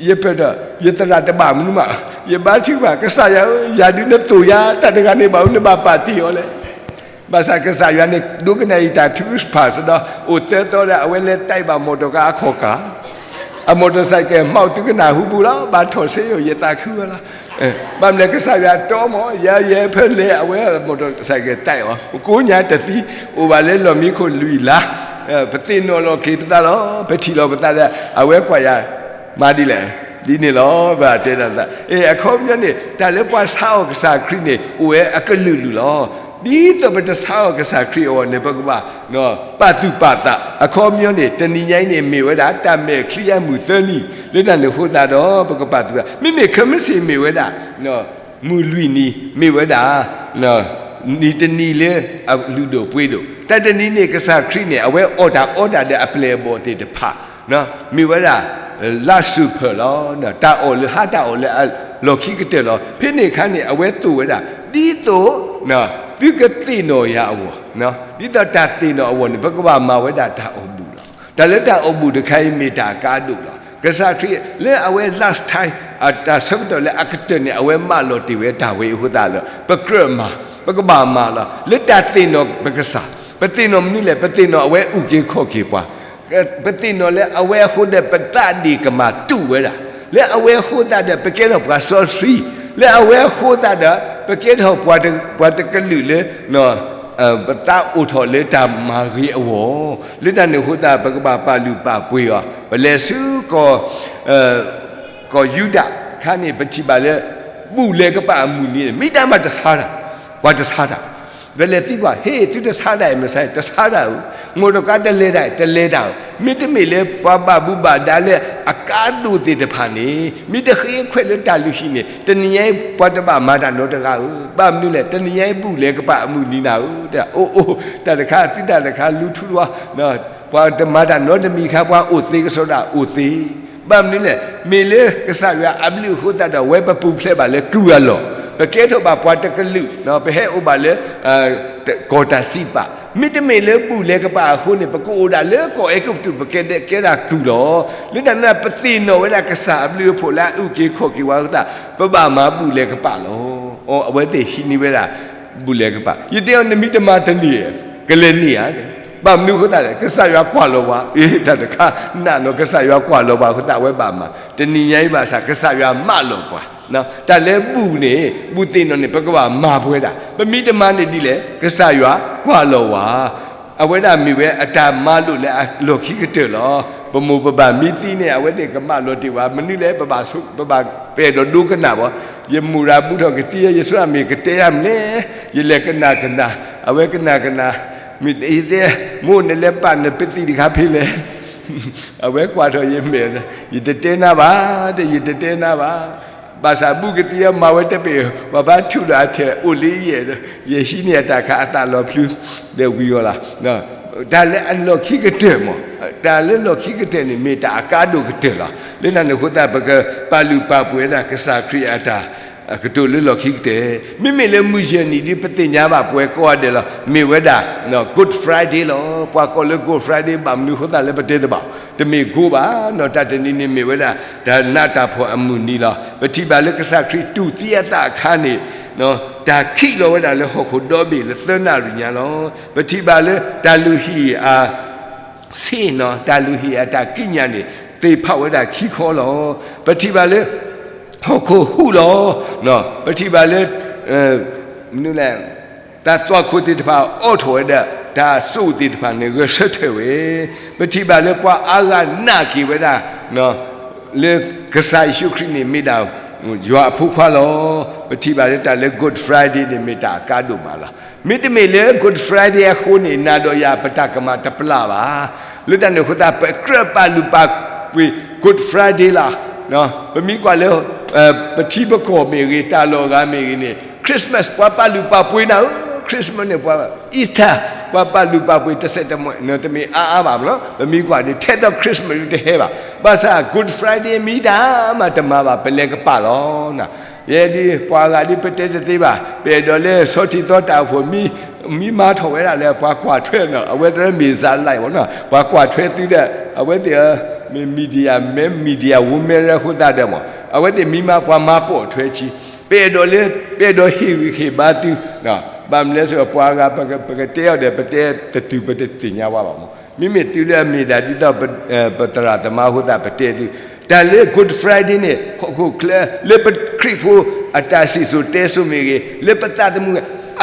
ယပဒီး ယသရၣ်တဘၣ်မနုၤမး, ယဘါထုကဖၣ် ကစၢ်ယွၤဧၢ, ယၤဒုးနသိၣ်ယၤ တၢ်တဂၤန့ၣ်ဘၣ်အူ နဘၣ်ပာ်တ့ၢ်အီၤလဲၣ် ဘၣ်ဆၣ်ကစၢ်ယွၤန့ၣ် ဒိကနၣ်အံၤတၢ်ထုကဖၣ်စ့ၢ်ဒီး အိၣ်သၢသီဒီး အဝဲလဲၤတဲဘၣ်မီၣ်တီၣ်ကါအခီၣ်ကါ, အမီၣ်တီၣ်စဲးကဲး မှောက်သုကနၣ်ဟူပူၤလီၤ, ဘၣ်ထီၣ်ဆ့ယိာ် ယသးခုဝဲလီၤ, ဘၣ်မနုၤလဲၣ် ကစၢ်ယွၤတီမး, ယဲယဲဖၢလဲၤ အဝဲမီၣ်တီၣ်စဲးကဲးတဲအီၤ, ကိးညါတသံ, အိၣ်ဘၣ်လၢလီၢ်မံခိၣ်လွံၢ်လါ, ပသ့ၣ်နီၣ်လီၤက့ၤပသးလီၤ, ပထံၣ်လီၤပသးဒီး အဝဲကွၢ်ယၤ မၤဒ်လဲၣ်, ဒ်န့ၣ်လီၤ, ပတဲဒၣ်သး, အ့ အခီပညီန့ၣ် တၢ်လၢပှၤဆါအီၣ်ကစၢ်ခရံာ်န့ၣ် အိၣ်ဝဲအကလုာ်လုာ်လီၤ. ဒ်သိးပတဆါအီၣ်ကစၢ်ခရံာ်အဂီၢ်န့ၣ် ပကဘၣ် ပာ်သူၣ်ပာ်သး, အခီပညီန့ၣ် တနံၤညါအံၤန့ၣ် မ့ၢ်ဝဲဒၣ် တၢ်မဲာ်ချံအမုၢ်သၢနံၤ လၢတၢ်န့ၣ်အဃိသတးဒီး ပကပာ်သူၣ်သး, မ့မ့ၢ်ခဲမုၢ်ဆ့ၣ်မ့ၢ်ဝဲဒၣ် မုၢ်လွံၢ်နံၤ မ့ၢ်ဝဲဒၣ် နံၤတနံၤလၢအလုၢ်ဒိၣ်ပှ့ၤဒိၣ်, တၢ်တနံၤန့ၣ် ကစၢ်ခရံာ်န့ၣ် အဝဲအီၣ်တၢ်အီတၢ်ဒီးအပျဲၢ်အဘီၣ်သ့ၣ်တဖၣ် မ့ၢ်ဝဲဒၣ် လါစူၤဖၢၣ်လီၤ, တၢ်အီၣ်လၢဟါတၢ်အီၣ်လၢအလီၢ်ခံကတၢၢ်လီၤ. ဖဲန့ၣ်အခါန့ၣ် အဝဲသိၣ်ဝဲဒၣ် ဒ်သိး သုကသ့ၣ်နီၣ်ယၤအဂီၢ်, ဒ်သိးတၢ်သ့ၣ်နီၣ်အဂီၢ်န့ၣ် ပကဘၣ်မၤဝဲဒၣ်တၢ်အီၣ်ဘူၣ်လီၤ. တၢ်လၢတၢ်အီၣ်ဘူၣ်တခါအံၤ မ့ၢ်တၢ်အကါဒိၣ်လီၤ. ကစၢ်ခရံာ်လၢအဝဲ last time တၢ်ဆၢကတီၢ်လၢအကတၢၢ်န့ၣ် အဝဲမၢလီၤတ့ၢ်ဝဲတၢ်ဝဲအံၤအဃိသတးဒီး ပကြၢးမၤ, ပကဘၣ်မၤလီၤ. လၢတၢ်သ့ၣ်နီၣ်ပကစၢ်, ပသ့ၣ်နီၣ်မနုၤလဲၣ်, ပသ့ၣ်နီၣ်အဝဲအုၣ်က့ၤခီၣ်က့ၤပှၤ ပသ့ၣ်နီၣ်လၢအဝဲအဃိဒီး ပသးဒ့ၣ်ကမၤတူၢ်ဝဲဒၣ်, လၢအဝဲအဃိသတးဒီး ပကဲထီၣ်ပှၤစီဆှံ, လၢအဝဲအဃိသတးဒီး ပကဲထီၣ်ပှၤတကလုာ်လၢ ပသးအိၣ်ထီၣ်လၢတၢ်မၤဂ့ၤအဂီၢ်, လၢတၢ်န့ၣ်အဃိသတး ပကဘၣ်ပာ်လုၢ်ပာ်ပှ့ၤအီၤ, ပလဲၤဆူ ကီၢ်ယူဒၤအခါန့ၣ် ပထံၣ်ဘၣ်လၢ ဘူၣ်လဲၤကပာ်အမုၢ်နံၤန့ၣ် မ့ၢ်တၢ်မၤတဆါတၢ်, ပှၤတဆါတၢ်, ပလဲၤသံကွၢ် ဟ့ၣ်သုတဆါတၢ်အံၤ မဆါတၢ်ဧၢ, မိၢ်တကါတလဲၤတၢ် တလဲၤတၢ်ဧၢ, မ့တမ့ၢ်လၢပှၤဘၣ်မူဘၣ်ဒါလၢအကါဒိၣ်သ့ၣ်တဖၣ်န့ၣ် မ့ၢ်တဃ့ခွဲးလၢတၢ်လုၢ်ဟံၣ်န့ၣ် တနံၤညါအံၤ ပှၤတဘၣ်မၤတၢ်နီတဂၤဧၢ, ဘၣ်မနုၤလဲၣ် တနံၤညါအံၤ ဘူၣ်လဲၤကပာ်အမုၢ်နံၤနၤဧၢ, အိၣ်အိၣ် တၢ်တခါသုတၢ်တခါ လူၤထူလီၤ ပှၤတမၤတၢ်နီတမံၤအခါ ပှၤအိၣ်သ့ကစီဒီ အိၣ်သ့, ဘၣ်မနုၤလဲၣ် မ့ၢ်လၢကစၢ်ယွၤအဘျုးအဃိသတးဒီး အဝဲပပူၤဖျဲးဘၣ်လၢကုၢ်အလီၢ်, ပကဲထီၣ်ဘၣ်ပှၤတကလုာ်, ပဟဲအိၣ်ဘၣ်လၢ ကီၢ်တၢ်စံးပာ်, မ့တမ့ၢ်လၢဘူၣ်လဲၤကပာ်အဃိန့ၣ် ပကအိၣ်ဒၣ်လၢကီၢ်အဲၤကူပတူး ပကကဲဒၣ်ကုၢ်လီၤ. လၢတၢ်န့ၣ် ပသ့ၣ်နီၣ်ဝဲဒၣ်ကစၢ်အဘျုးအဖှိၣ်လၢအအုၣ်က့ၤခီၣ်က့ၤဝဲအဃိသတး ပဘၣ်မၤဘူၣ်လဲၤကပာ်လီၤ. အဝဲသ့ၣ်ဟံးန့ၢ်ဝဲဒၣ် ဘူၣ်လဲၤကပာ်, ယတဲအီၤ နမ့ၢ်တမၤတန့ၢ် ကလဲၤန့ၢ်ဧါ, ဘၣ်မနုၤအဃိသတးလဲၣ် ကစၢ်ယွၤကွၢ်လီၤပှၤ, အ့ တၢ်တခါ နာ်နီၤ ကစၢ်ယွၤကွၢ်လီၤပှၤအဃိသတး အဝဲဘၣ်မၤ, တနံၤညါအံၤဘၣ်ဆၣ် ကစၢ်ယွၤမၢလီၤပှၤ, တၢ်လၢဘူၣ်န့ၣ် ဘူၣ်သ့ၣ်နီၣ်န့ၣ် ပကဘၣ်မၤပဝဲဒၣ်, ပမ့ၢ်တမၤန့ၣ်ဒ်လဲၣ် ကစၢ်ယွၤကွၢ်လီၤပှၤ အဝဲဒၣ်မ့ၢ်ဝဲအတၢ်မၤလိာ်လၢအလီၢ်ခံကတၢၢ်လီၤ. ပမိၢ်ပပၢ်မ့ၢ်သံန့ၣ် အဝဲသ့ၣ်ကမၢလီၤတ့ၢ်ဝဲ, မနုၤလဲၣ် ပဘၣ် ပဘၣ်ပအဲၣ်ဒိးဒိကနၣ်ဘၣ်, ယမူၤရၤဘူၣ်ထီၣ်ကသံ ယဆိကမိၣ်ကတဲယၤမနုၤလဲၣ်, ယလဲၤကနၣ်ကနၣ်, အဝဲကနၣ်ကနၣ်, မ့ၢ်ယတဲ မိၢ်နလဲၤပာ်နပသံၣ်တခါဖဲလဲၣ် အဝဲကွၢ်ထီၣ်ယမဲာ်, ယတတဲနၤဘၣ်, တယတတဲနၤဘၣ်, ဘၣ်ဆၣ်ဘူၣ်ကသံအမၤဝဲတပ့ၢ်, ပှၤဘါထုးလီၤအထၢၣ်အိၣ်လၢယဲၢ်, ယဟံးန့ၢ်အတၢ်ခးအသးလီၤဖျုး, ဒီးဝံၤအီၤလီၤ. တၢ်လၢအလီၢ်ခံကတၢၢ်မး, တၢ်လၢလီၢ်ခံကတၢၢ်န့ၣ် မ့ၢ်တၢ်အကါဒိၣ်ကတၢၢ်လီၤ. လၢတၢ်န့ၣ်အဃိသတး ပကပာ်လုၢ်ပာ်ပှ့ၤဝဲဒၣ်ကစၢ်ခရံာ်အတၢ်ကတိၤလၢလီၢ်ခံကတၢၢ်, မ့မ့ၢ်လၢမုၢ်ယဲၢ်နံၣ်ဒ်ပသ့ၣ်ညါဘၣ် ပှဲၤကိးဂၤဒဲးလီၤ, မ့ၢ်ဝဲဒၣ် Good Friday လီၤ. ပှၤကိးလၢ Good Friday ဘၣ်မနုၤအဃိသတးလၢပတဲတဘၣ်, တမ့ၢ်ကိးဘၣ်နီၤ, တၢ်တနံၤန့ၣ်မ့ၢ်ဝဲဒၣ် တၢ်နးတၢ်ဖှီၣ်အမုၢ်နံၤလီၤ. ပထံၣ်ဘၣ်လၢကစၢ်ခရံာ်တူၢ်သံအသးအခါန့ၣ် တၢ်ခံးလီၤဝဲဒၣ်လၢဟီၣ်ခိၣ်ဒီဘ့ၣ်လၢသၢနၣ်ရံၣ်ညါလီၤ. ပထံၣ်ဘၣ်လၢတၢ်လုၢ်ဟံၣ်အ ဆ့ၣ်နီၤ တၢ်လုၢ်ဟံၣ်အတၢ်ကံးညာ်န့ၣ် သ့ၣ်ဖးဝဲဒၣ်ခံခီလီၤ. ပထံၣ်ဘၣ်လၢ ဟီၣ်ခိၣ်ဟူးလီၤ. ပထံၣ်ဘၣ်လၢ မနုၤလဲၣ် တၢ်သွၣ်ခိၣ်သ့ၣ်တဖၣ်အိးထီၣ်ဝဲဒၣ် တၢ်စိၣ်သ့ၣ်တဖၣ်န့ၣ် ဂဲၤဆၢထၢၣ်ဝဲ, ပထံၣ်ဘၣ်လၢပှၤအါဂၤနာ်က့ၤဝဲဒၣ် လၢကစၢ်ယ့ၣ်ၡူးခရံာ်န့ၣ် မ့ၢ်ဒၣ် ယွၤအဖိခွါလီၤ. ပထံၣ်ဘၣ်လၢတၢ်လၢ Good Friday န့ၣ် မ့ၢ်တၢ်အကါဒိၣ်မးလီၤ. မ့တမ့ၢ်လၢ Good Friday အဃိန့ၣ် နၤဒီးယၤပတၢ်ကမၣ်တပျၢ်ဘၣ်. လၢတၢ်န့ၣ်အဃိသတး ပကြၢးပာ်လုၢ်ပာ်ပှ့ၤ Good Friday လီၤ. ပမ့ၢ်ကွၢ်လၢ ပထံပကီၢ်မ့ၢ်ဂ့ၤ တၢ်လီၢ်အဂၤမ့ၢ်ဂ့ၤန့ၣ် Christmas ပှၤပာ်လုၢ်ပာ်ပှ့ၤနၤဧၢ, Christmas န့ၣ်ပှၤ Easter ပှၤပာ်လုၢ်ပာ်ပှ့ၤတစဲးတမှဲၣ် တမ့ၢ်အါအါဘၣ်မးလီၤ. ပမ့ၢ်ကွၢ်န့ၣ် ထဲသိး Christmas တဟဲဘၣ်. ဘၣ်ဆၣ် Good Friday မ့ၢ်တၢ်မၤတမၤဘၣ် ပလဲၤကပာ်လီၤ. ယဲဒ်ပှၤဂၤဒ်ပတဲတသ့ဘၣ်, ပအဲၣ်ဒိးလၢဆီထံသီတၢ်အိၣ်ဖှိၣ် မံမၤထီၣ်ဝဲဒၣ်လၢပှၤကွၢ်ထွဲနီၤ, အဝဲသ့ၣ်မ့ၢ်စးလဲၣ်ဘၣ်နီၤ, ပှၤကွၢ်ထွဲသုဒီး အဝဲသ့ၣ် မ့ၢ် media man, media woman အဃိသတးဒီးမး အဝဲသ့ၣ်မံမၤပှၤမၤပိာ်ထွဲဆံ, ပအဲၣ်ဒိးလၢ ပအဲၣ်ဒိးဟ့ၣ်ဂံၢ်ဟ့ၣ်ဘါသု, ဘၣ်မနုၤလဲၣ် ပှၤဂၤ ပကတဲအီၤဒီး ပတဲတတုၤ ပတသ့ၣ်ညါဝဲဘၣ်မး, မ့မ့ၢ်သုလၢအမ့ၢ်ဒၣ်ဒ်သိး ပသရၣ်သမါအဃိသတး ပတဲသု, တၢ်လၢ Good Friday န့ၣ် ဟီၣ်ခိၣ်ချၢ လၢပခရံာ်ဖိအတၢ်စံၣ်စိၤတဲစိၤမ့ၢ်ဂ့ၤ လၢပသးသမူ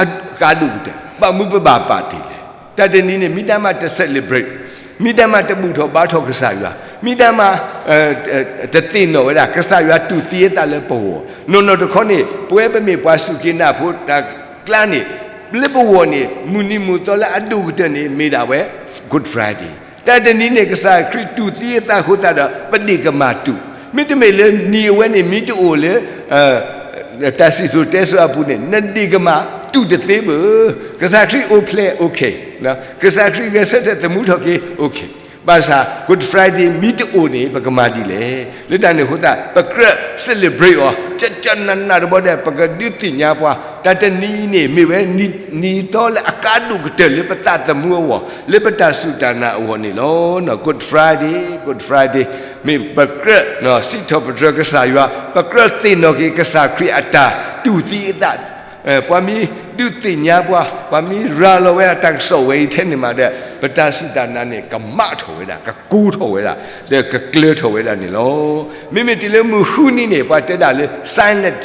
အကါဒိၣ်ကတၢၢ်, ဘၣ်မနုၤပဘၣ်ပာ်တ့ၢ်လဲၣ်. တၢ်တနံၤန့ၣ် မ့ၢ်တၢ်မၤတ celebrate, မ့ၢ်တၢ်မၤတဘူၣ်ထီၣ်ဘါထီၣ်ကစၢ်ယွၤ, မ့ၢ်တၢ်မၤ တသ့ၣ်နီၣ်ဝဲဒၣ် ကစၢ်ယွၤတူၢ်သံအသးလၢပဂီၢ်, နီၢ်နီၢ်တခီန့ၣ် ပဝဲပမ့ၢ်ပှၤစူၢ်က့ၤနာ်ဖိတၢ်ကျါန့ၣ် လၢပဂီၢ်န့ၣ် မုၢ်နံၤမုၢ်သီလၢအဒိၣ်ကတၢၢ်န့ၣ် မ့ၢ်ဒၣ်ဝဲ Good Friday. တၢ်တနံၤန့ၣ် ကစၢ်ခရံာ်တူၢ်သံအသးအဃိသတးဒီး ပဒ့ၣ်ကမၢ်တူၢ်, မ့တမ့ၢ်လၢနံၤအဝဲန့ၣ် မ့ၢ်တအိၣ်လၢ တၢ်စံၣ်စိၤတဲစိၤအပူၤန့ၣ် နဒ့ၣ်ကမၢ်တူၢ်တသ့ဘၣ်. ကစၢ်ခရံာ်အိၣ်ဖျဲၣ် okay, ကစၢ်ခရံာ်ဂဲၤဆၢထၢၣ်သမူထီၣ်က့ၤ okay, ဘၣ်ဆၣ် Good Friday မ့ၢ်တအိၣ်န့ၣ် ပကမၤဒ်လဲၣ်. လၢတၢ်န့ၣ်အဃိသတး ပကြၢး celebrate အီၤ ကကနနၢ်တဘီဒီး ပကဒုးသ့ၣ်ညါပှၤ တၢ်တနံၤအံၤန့ၣ် မ့ၢ်ဝဲနံၤသီလၢအကါဒိၣ်ကတၢၢ်လၢပသးသမူအဂီၢ်, လၢပတၢ်စူၢ်တၢ်နာ်အဂီၢ်န့ၣ်လီၤ. Good Friday, Good Friday မ့ၢ်ပကြၢး စံးထီၣ်ပတြၢၤကစၢ်ယွၤ, ပကြၢးသ့ၣ်နီၣ်က့ၤကစၢ်ခရံာ်အတၢ်တူၢ်သံအသး, ပှၤမ့ၢ်ဒုးသ့ၣ်ညါပှၤ, ပှၤမ့ၢ်ရၤလီၤဝဲဒၣ်တၢ်ကစီၣ်ဝဲအံၤထဲန့ၣ်မးဒီး ပတၢ်စူၢ်တၢ်နာ်န့ၣ် ကမၣ်ထီၣ်ဝဲဒၣ်, ကကိၤထီၣ်ဝဲဒၣ်, ဒီးကကျၢၤထီၣ်ဝဲဒၣ်န့ၣ်လီၤ. မ့မ့ၢ်တုၤလၢမုၢ်ဃုနံၤန့ၣ် ပှၤတဲဒၣ်လၢ Silent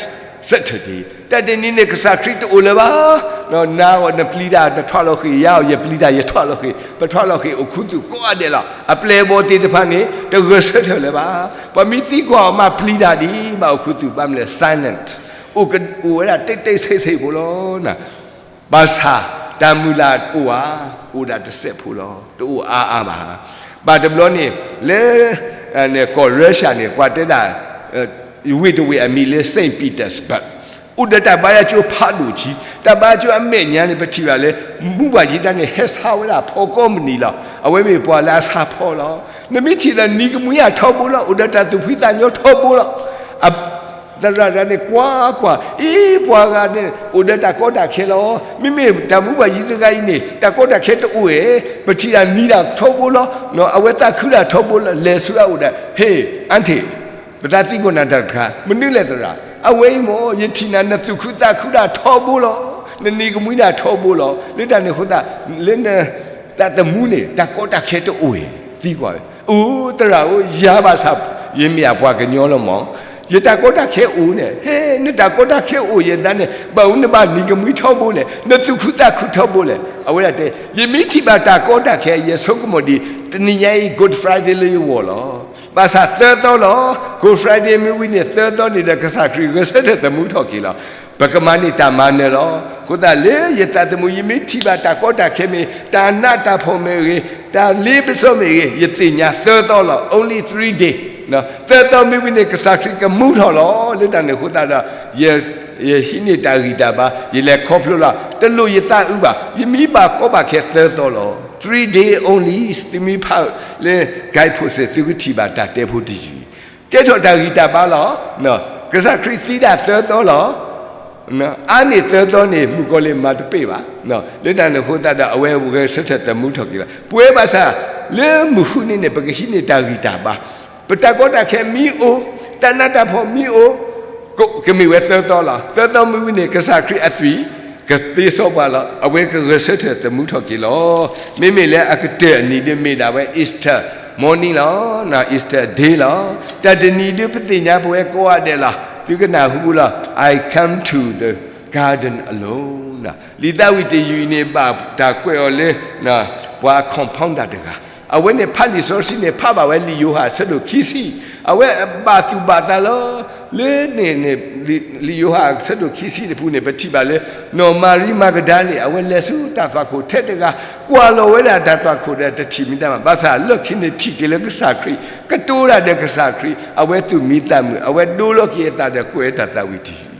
Saturday, တၢ်တနံၤန့ၣ် ကစၢ်ခရံာ်တအိၣ်လၢၤဘၣ်. နၤအီၤနပျံၤတၢ် နထွးလီၤဃ့ၢ်, ယၤအီၤယပျံၤတၢ် ယထွးလီၤဃ့ၢ်, ပထွးလီၤဃ့ၢ်အိၣ်ခူသူၣ်ကိးဂၤဒဲးလီၤ. အပျဲၢ်အဘီၣ်သ့ၣ်တဖၣ်န့ၣ် တဂဲၤဆၢထၢၣ်လၢၤဘၣ်. ပှၤမ့ၢ်သံကွၢ်အီၤမး ပျံၤတၢ်ဒံးဘၣ်အိၣ်ခူသူၣ် ဘၣ်မနုၤလဲၣ် silent, အိၣ်ဝဲဒၣ်တိတ်းတိတ်းဆိတ်ဆိတ်ဖိလီၤ. ဘၣ်ဆၣ်တၢ်မုၢ်လၢ်အိၣ်ဧါ, အိၣ်ဒၣ်တစဲးဖိလီၤ, တအိၣ်အါအါဘၣ်. ဘၣ်တဘျီန့ၣ် လၢ ကီၢ် Russia န့ၣ် ပှၤတဲဒၣ် ဝ့ၢ်တဝ့ၢ်အမံၤလၢ Saint Petersburg, အိၣ်ဒီးတၢ်ဘါယွၤကၠိဖးဒိၣ်ဆံ, တၢ်ဘါယွၤကၠိအမဲာ်ညါန့ၣ် ပထံၣ်ဘၣ်လၢ မူဘၣ်ယံၤတၢ်န့ၣ် ဟဲဆါဝဲဒၣ်ဖီကိးမုၢ်နံၤလီၤ. အဝဲမ့ၢ်ပှၤလၢအဆါဖီလီၤ. နမ့ၢ်ထံၣ်ဒီးနံၤကမှံအထီဘိလီၤ, အိၣ်ဒီးတၢ်သူၣ်ဖှံသးညီထီဘိလီၤ. သရၣ်တဂၤန့ၣ် ကွၢ်ကွၢ်, အ့ ပှၤဂၤန့ၣ် အိၣ်ဒီးတၢ်ကီတၢ်ခဲလီၤ. မ့မ့ၢ်တၢ်မူဘၣ်ယံၤတဂၤအံၤန့ၣ် တၢ်ကီတၢ်ခဲတအိၣ်ဧါ, ပထံၣ်ဒၣ်နံၤဒၣ်ထီဘိလီၤ, အဝဲသးခုဒၣ်ထီဘိလီၤ, လဲၤဆူအအိၣ်ဒီး ဟ့ၣ် aunty, ပသးသံကွၢ်နၤတၢ်တခါ, မနုၤလဲၣ်သရၣ်, အဝဲအံၤမ့ၢ် ယထံၣ်နၤနသူၣ်ခုသးခုဒၣ်ထီဘိလီၤ, နနံၤကမှံဒၣ်ထီဘိလီၤ. လၢတၢ်န့ၣ်အဃိသတး လၢနသးသမူန့ၣ် တၢ်ကီတၢ်ခဲတအိၣ်ဧါ, သံကွၢ်ဝဲ, အိ သရၣ်ဧၢ, ယၤဘၣ်ဆၣ် ယမ့ၢ်အပှၤကညီလီၤမး, ယတၢ်ကီတၢ်ခဲအိၣ်န့ၣ်, ဟဲ နတၢ်ကီတၢ်ခဲအိၣ်ယဲၢ်သးန့ၣ် ဘၣ်မနုၤနဘၣ်နံၤကမှံထီဘိလဲၣ်, နသူၣ်ခုသးခုထီဘိလဲၣ်. အဝဲဒၣ်တဲ ယမ့ၢ်ထံၣ်ဘၣ်တၢ်ကီတၢ်ခဲ ယဆိကမိၣ်ဒံး တနံၤညါအံၤ Good Friday လၢယဂီၢ်လီၤ. ဘၣ်ဆၣ်သၢသီလီၤ, Good Friday မ့ၢ်ဝံၤန့ၣ် သၢသီန့ၣ်ဒီး ကစၢ်ခရံာ်ဂဲၤဆၢထၢၣ်သမူထီၣ်က့ၤလီၤ. ပကမၤန့ၢ်တၢ်မၤနၢၤလီၤ. အဃိသတးလၢယသးသမူ ယမ့ၢ်ထံၣ်ဘၣ်တၢ်ကီတၢ်ခဲမ့ၢ် တၢ်နးတၢ်ဖှီၣ်မ့ၢ်ဂ့ၤ, တၢ်လ့ပစီမ့ၢ်ဂ့ၤ, ယသ့ၣ်ညါသၢသီလီၤ, only three day. သၢသီမ့ၢ်ဝံၤန့ၣ် ကစၢ်ခရံာ်ကမူထီၣ်လီၤ. လၢတၢ်န့ၣ်အဃိသတးဒီး ယ ယဟံးန့ၢ်တၢ်ဂံၢ်တၢ်ဘါ, ယလဲၤခီဖျိလီၤ, တလိၣ်ယသးအုးဘၣ်, ယမံဘၣ်ကီဘၣ်ခဲသၢသီလီၤ. Three day only, သုမ့ၢ်ဖးလၢ guide post သုကထံၣ်ဘၣ်တၢ်တဲဖိတယုၢ်, ကဲထီၣ်တၢ်ဂံၢ်တၢ်ဘါလီၤ. ကစၢ်ခရံာ်သံဒၣ်သၢသီလီၤ. အါန့ၢ်သၢသီန့ၣ် မုၣ်ကီၤလံၢ်မၤတပ့ၢ်ဘၣ်. လၢတၢ်န့ၣ်အဃိသတးဒီး အဝဲဂဲၤဆၢထၢၣ်သမူထီၣ်က့ၤလီၤ. ပဝဲဘၣ်ဆၣ် လၢမုၢ်ဃုနံၤန့ၣ် ပကဟံးန့ၢ်တၢ်ဂံၢ်တၢ်ဘါ, ပတၢ်ကီတၢ်ခဲမ့ၢ်အိၣ်, တၢ်နးတၢ်ဖှီၣ်မ့ၢ်အိၣ်, ကမ့ၢ်ဝဲသၢသီလီၤ. သၢသီမ့ၢ်ဝံၤန့ၣ် ကစၢ်ခရံာ်အသွံၣ် ကသ့စီပှၤလီၤ. အဝဲကဂဲၤဆၢထၢၣ်သမူထီၣ်က့ၤလီၤ. မ့မ့ၢ်လၢအကတၢၢ်အနံၤဒုးမ့ၢ်ဒၣ်ဝဲ Easter morning လီၤ, Easter day လီၤ. တၢ်တနံၤဒုးပသ့ၣ်ညါပဝဲကိးဂၤဒဲးလီၤ. သုကနၢ်ဟူလီၤ, I come to the garden alone. လံာ်သးဝံၣ်တယုၢ်အံၤန့ၣ် ဘၣ်တၢ်ကွဲးအီၤလၢ ပှၤ compound တၢ်တဂၤ, အဝဲန့ၣ်ဖးလံာ်စီဆှံန့ၣ် ဖးဘၣ်ဝဲ လံာ်ယိၤဟၣ်အဆၢဒိၣ်ခံဆံ, အဝဲဘၣ်သူၣ်ဘၣ်သးလီၤ. လၢန့ၣ်န့ၣ် လံာ်ယိၤဟၣ်အဆၢဒိၣ်ခံဆံတပူၤန့ၣ် ပထံၣ်ဘၣ်လၢ နီၢ်မၤရံမၤကဒၤလ့ၣ် အဝဲလဲၤဆူတၢ်သွၣ်ခိၣ်ထဲတဂၤ, ကွၢ်လီၤဝဲဒၣ်တၢ်သွၣ်ခိၣ်ဒီးတထံၣ်မံၤတၢ်မး, ဘၣ်ဆၣ်လီၢ်ခံန့ၣ်ထံၣ်က့ၤလၢကစၢ်ခရံာ်, ကတိၤတၢ်ဒီးကစၢ်ခရံာ်, အဝဲသူၣ်မံသးမုာ်, အဝဲဒိလီၤက့ၤအသးဒီးကွဲးတၢ်သးဝံၣ်တယုၢ်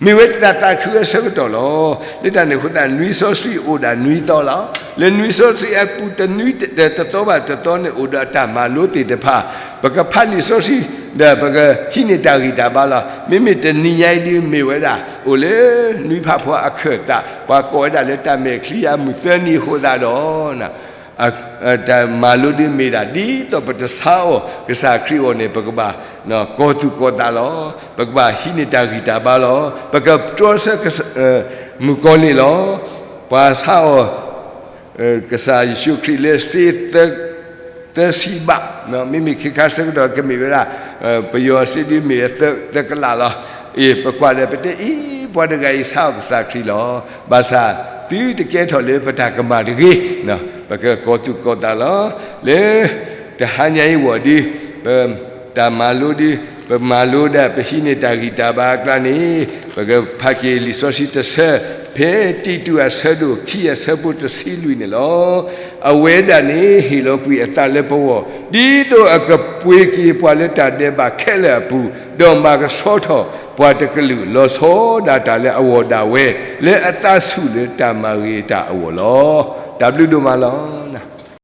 မ့ၢ်ဝဲတၢ်သးခုအဆၢကတီၢ်လီၤ. လၢတၢ်န့ၣ်အဃိသတး နွံစီဆှံအိၣ်ဒၣ်နွံသီလီၤ. လၢနွံစီဆှံအပူၤ တနွံတသီဘၣ်တသီန့ၣ် အိၣ်ဒီးအတၢ်မၤလိသ့ၣ်တဖၣ်, ပကဖးလံာ်စီဆှံ ဒီးပကဟံးန့ၢ်တၢ်ဂံၢ်တၢ်ဘါလီၤ. မ့မ့ၢ်တနံၤညါအံၤဒုးမ့ၢ်ဝဲဒၣ် အိၣ်လၢနွံဖးဖီအခၢၣ်သး, ပှၤကိးဝဲဒၣ်လၢတၢ်မဲာ်ချံအမုၢ်သၢနံၤအဃိသတးဒီး တၢ်မၤလိဒုးမ့ၢ်ဒၣ် ဒ်သိးပတဆါအီၤ ကစၢ်ခရံာ်အဂီၢ်န့ၣ် ပကဘၣ် ကီၤသူၣ်ကီၤသးလီၤ. ပကဘၣ်ဟံးန့ၢ်တၢ်ဂံၢ်တၢ်ဘါလီၤ. ပကတြီဆၢ မုၣ်ကီၤလံၢ်လီၤ. ပှၤဆါအီၤ ကစၢ်ယ့ၣ်ၡူးခရံာ်လၢစ့ သၢဆံဘး, မ့မ့ၢ်ခဲခါဆၢကတီၢ်ကမ့ၢ်ဝဲဒၣ် ပယီၤစ့ဒုးမ့ၢ်ဝဲသၢကလးလီၤ. အ့ၣ် ပကွၢ်ဒီးပတဲအံၤ ပှၤတဂၤအံၤဆါအီၤကစၢ်ခရံာ်လီၤ. ဘၣ်ဆၣ် သုတကဲထီၣ်လၢပတၢ်ကမၣ်တဂ့ၤ, ပကကီၤသူၣ်ကီၤသးလီၤ. လၢ တဟါညါအံၤဝံၤဒုး ပတၢ်မၤလိဒုး ပမၤလိဒီး ပဟံးန့ၢ်တၢ်ဂံၢ်တၢ်ဘါအကျါန့ၣ် ပကဖးက့ၤလံာ်စီဆှံတဆၢ ဖဲတံတူးအဆၢဒိၣ်ခံအဆၢဖိတဆံလွံၢ်န့ၣ်လီၤ. အဝဲဒၣ်န့ၣ် ဟ့ၣ်လီၤကွံာ်အသးလၢပဂီၢ် ဒ်သိးအကပှ့ၤက့ၤပှၤလၢတၢ်ဒဲးဘးခဲလၢာ်အပူၤ, ဒီးမၤကဆှီထီၣ်ပှၤတကလုာ် လီၤဆီဒၣ်တၢ်လၢအဂီၢ်ဒၣ်ဝဲ လၢအသးဆူၣ်လၢတၢ်မၤဂ့ၤတၢ်အဂီၢ်လီၤ. တၢ်ဘျုးဒိၣ်မးလီၤ.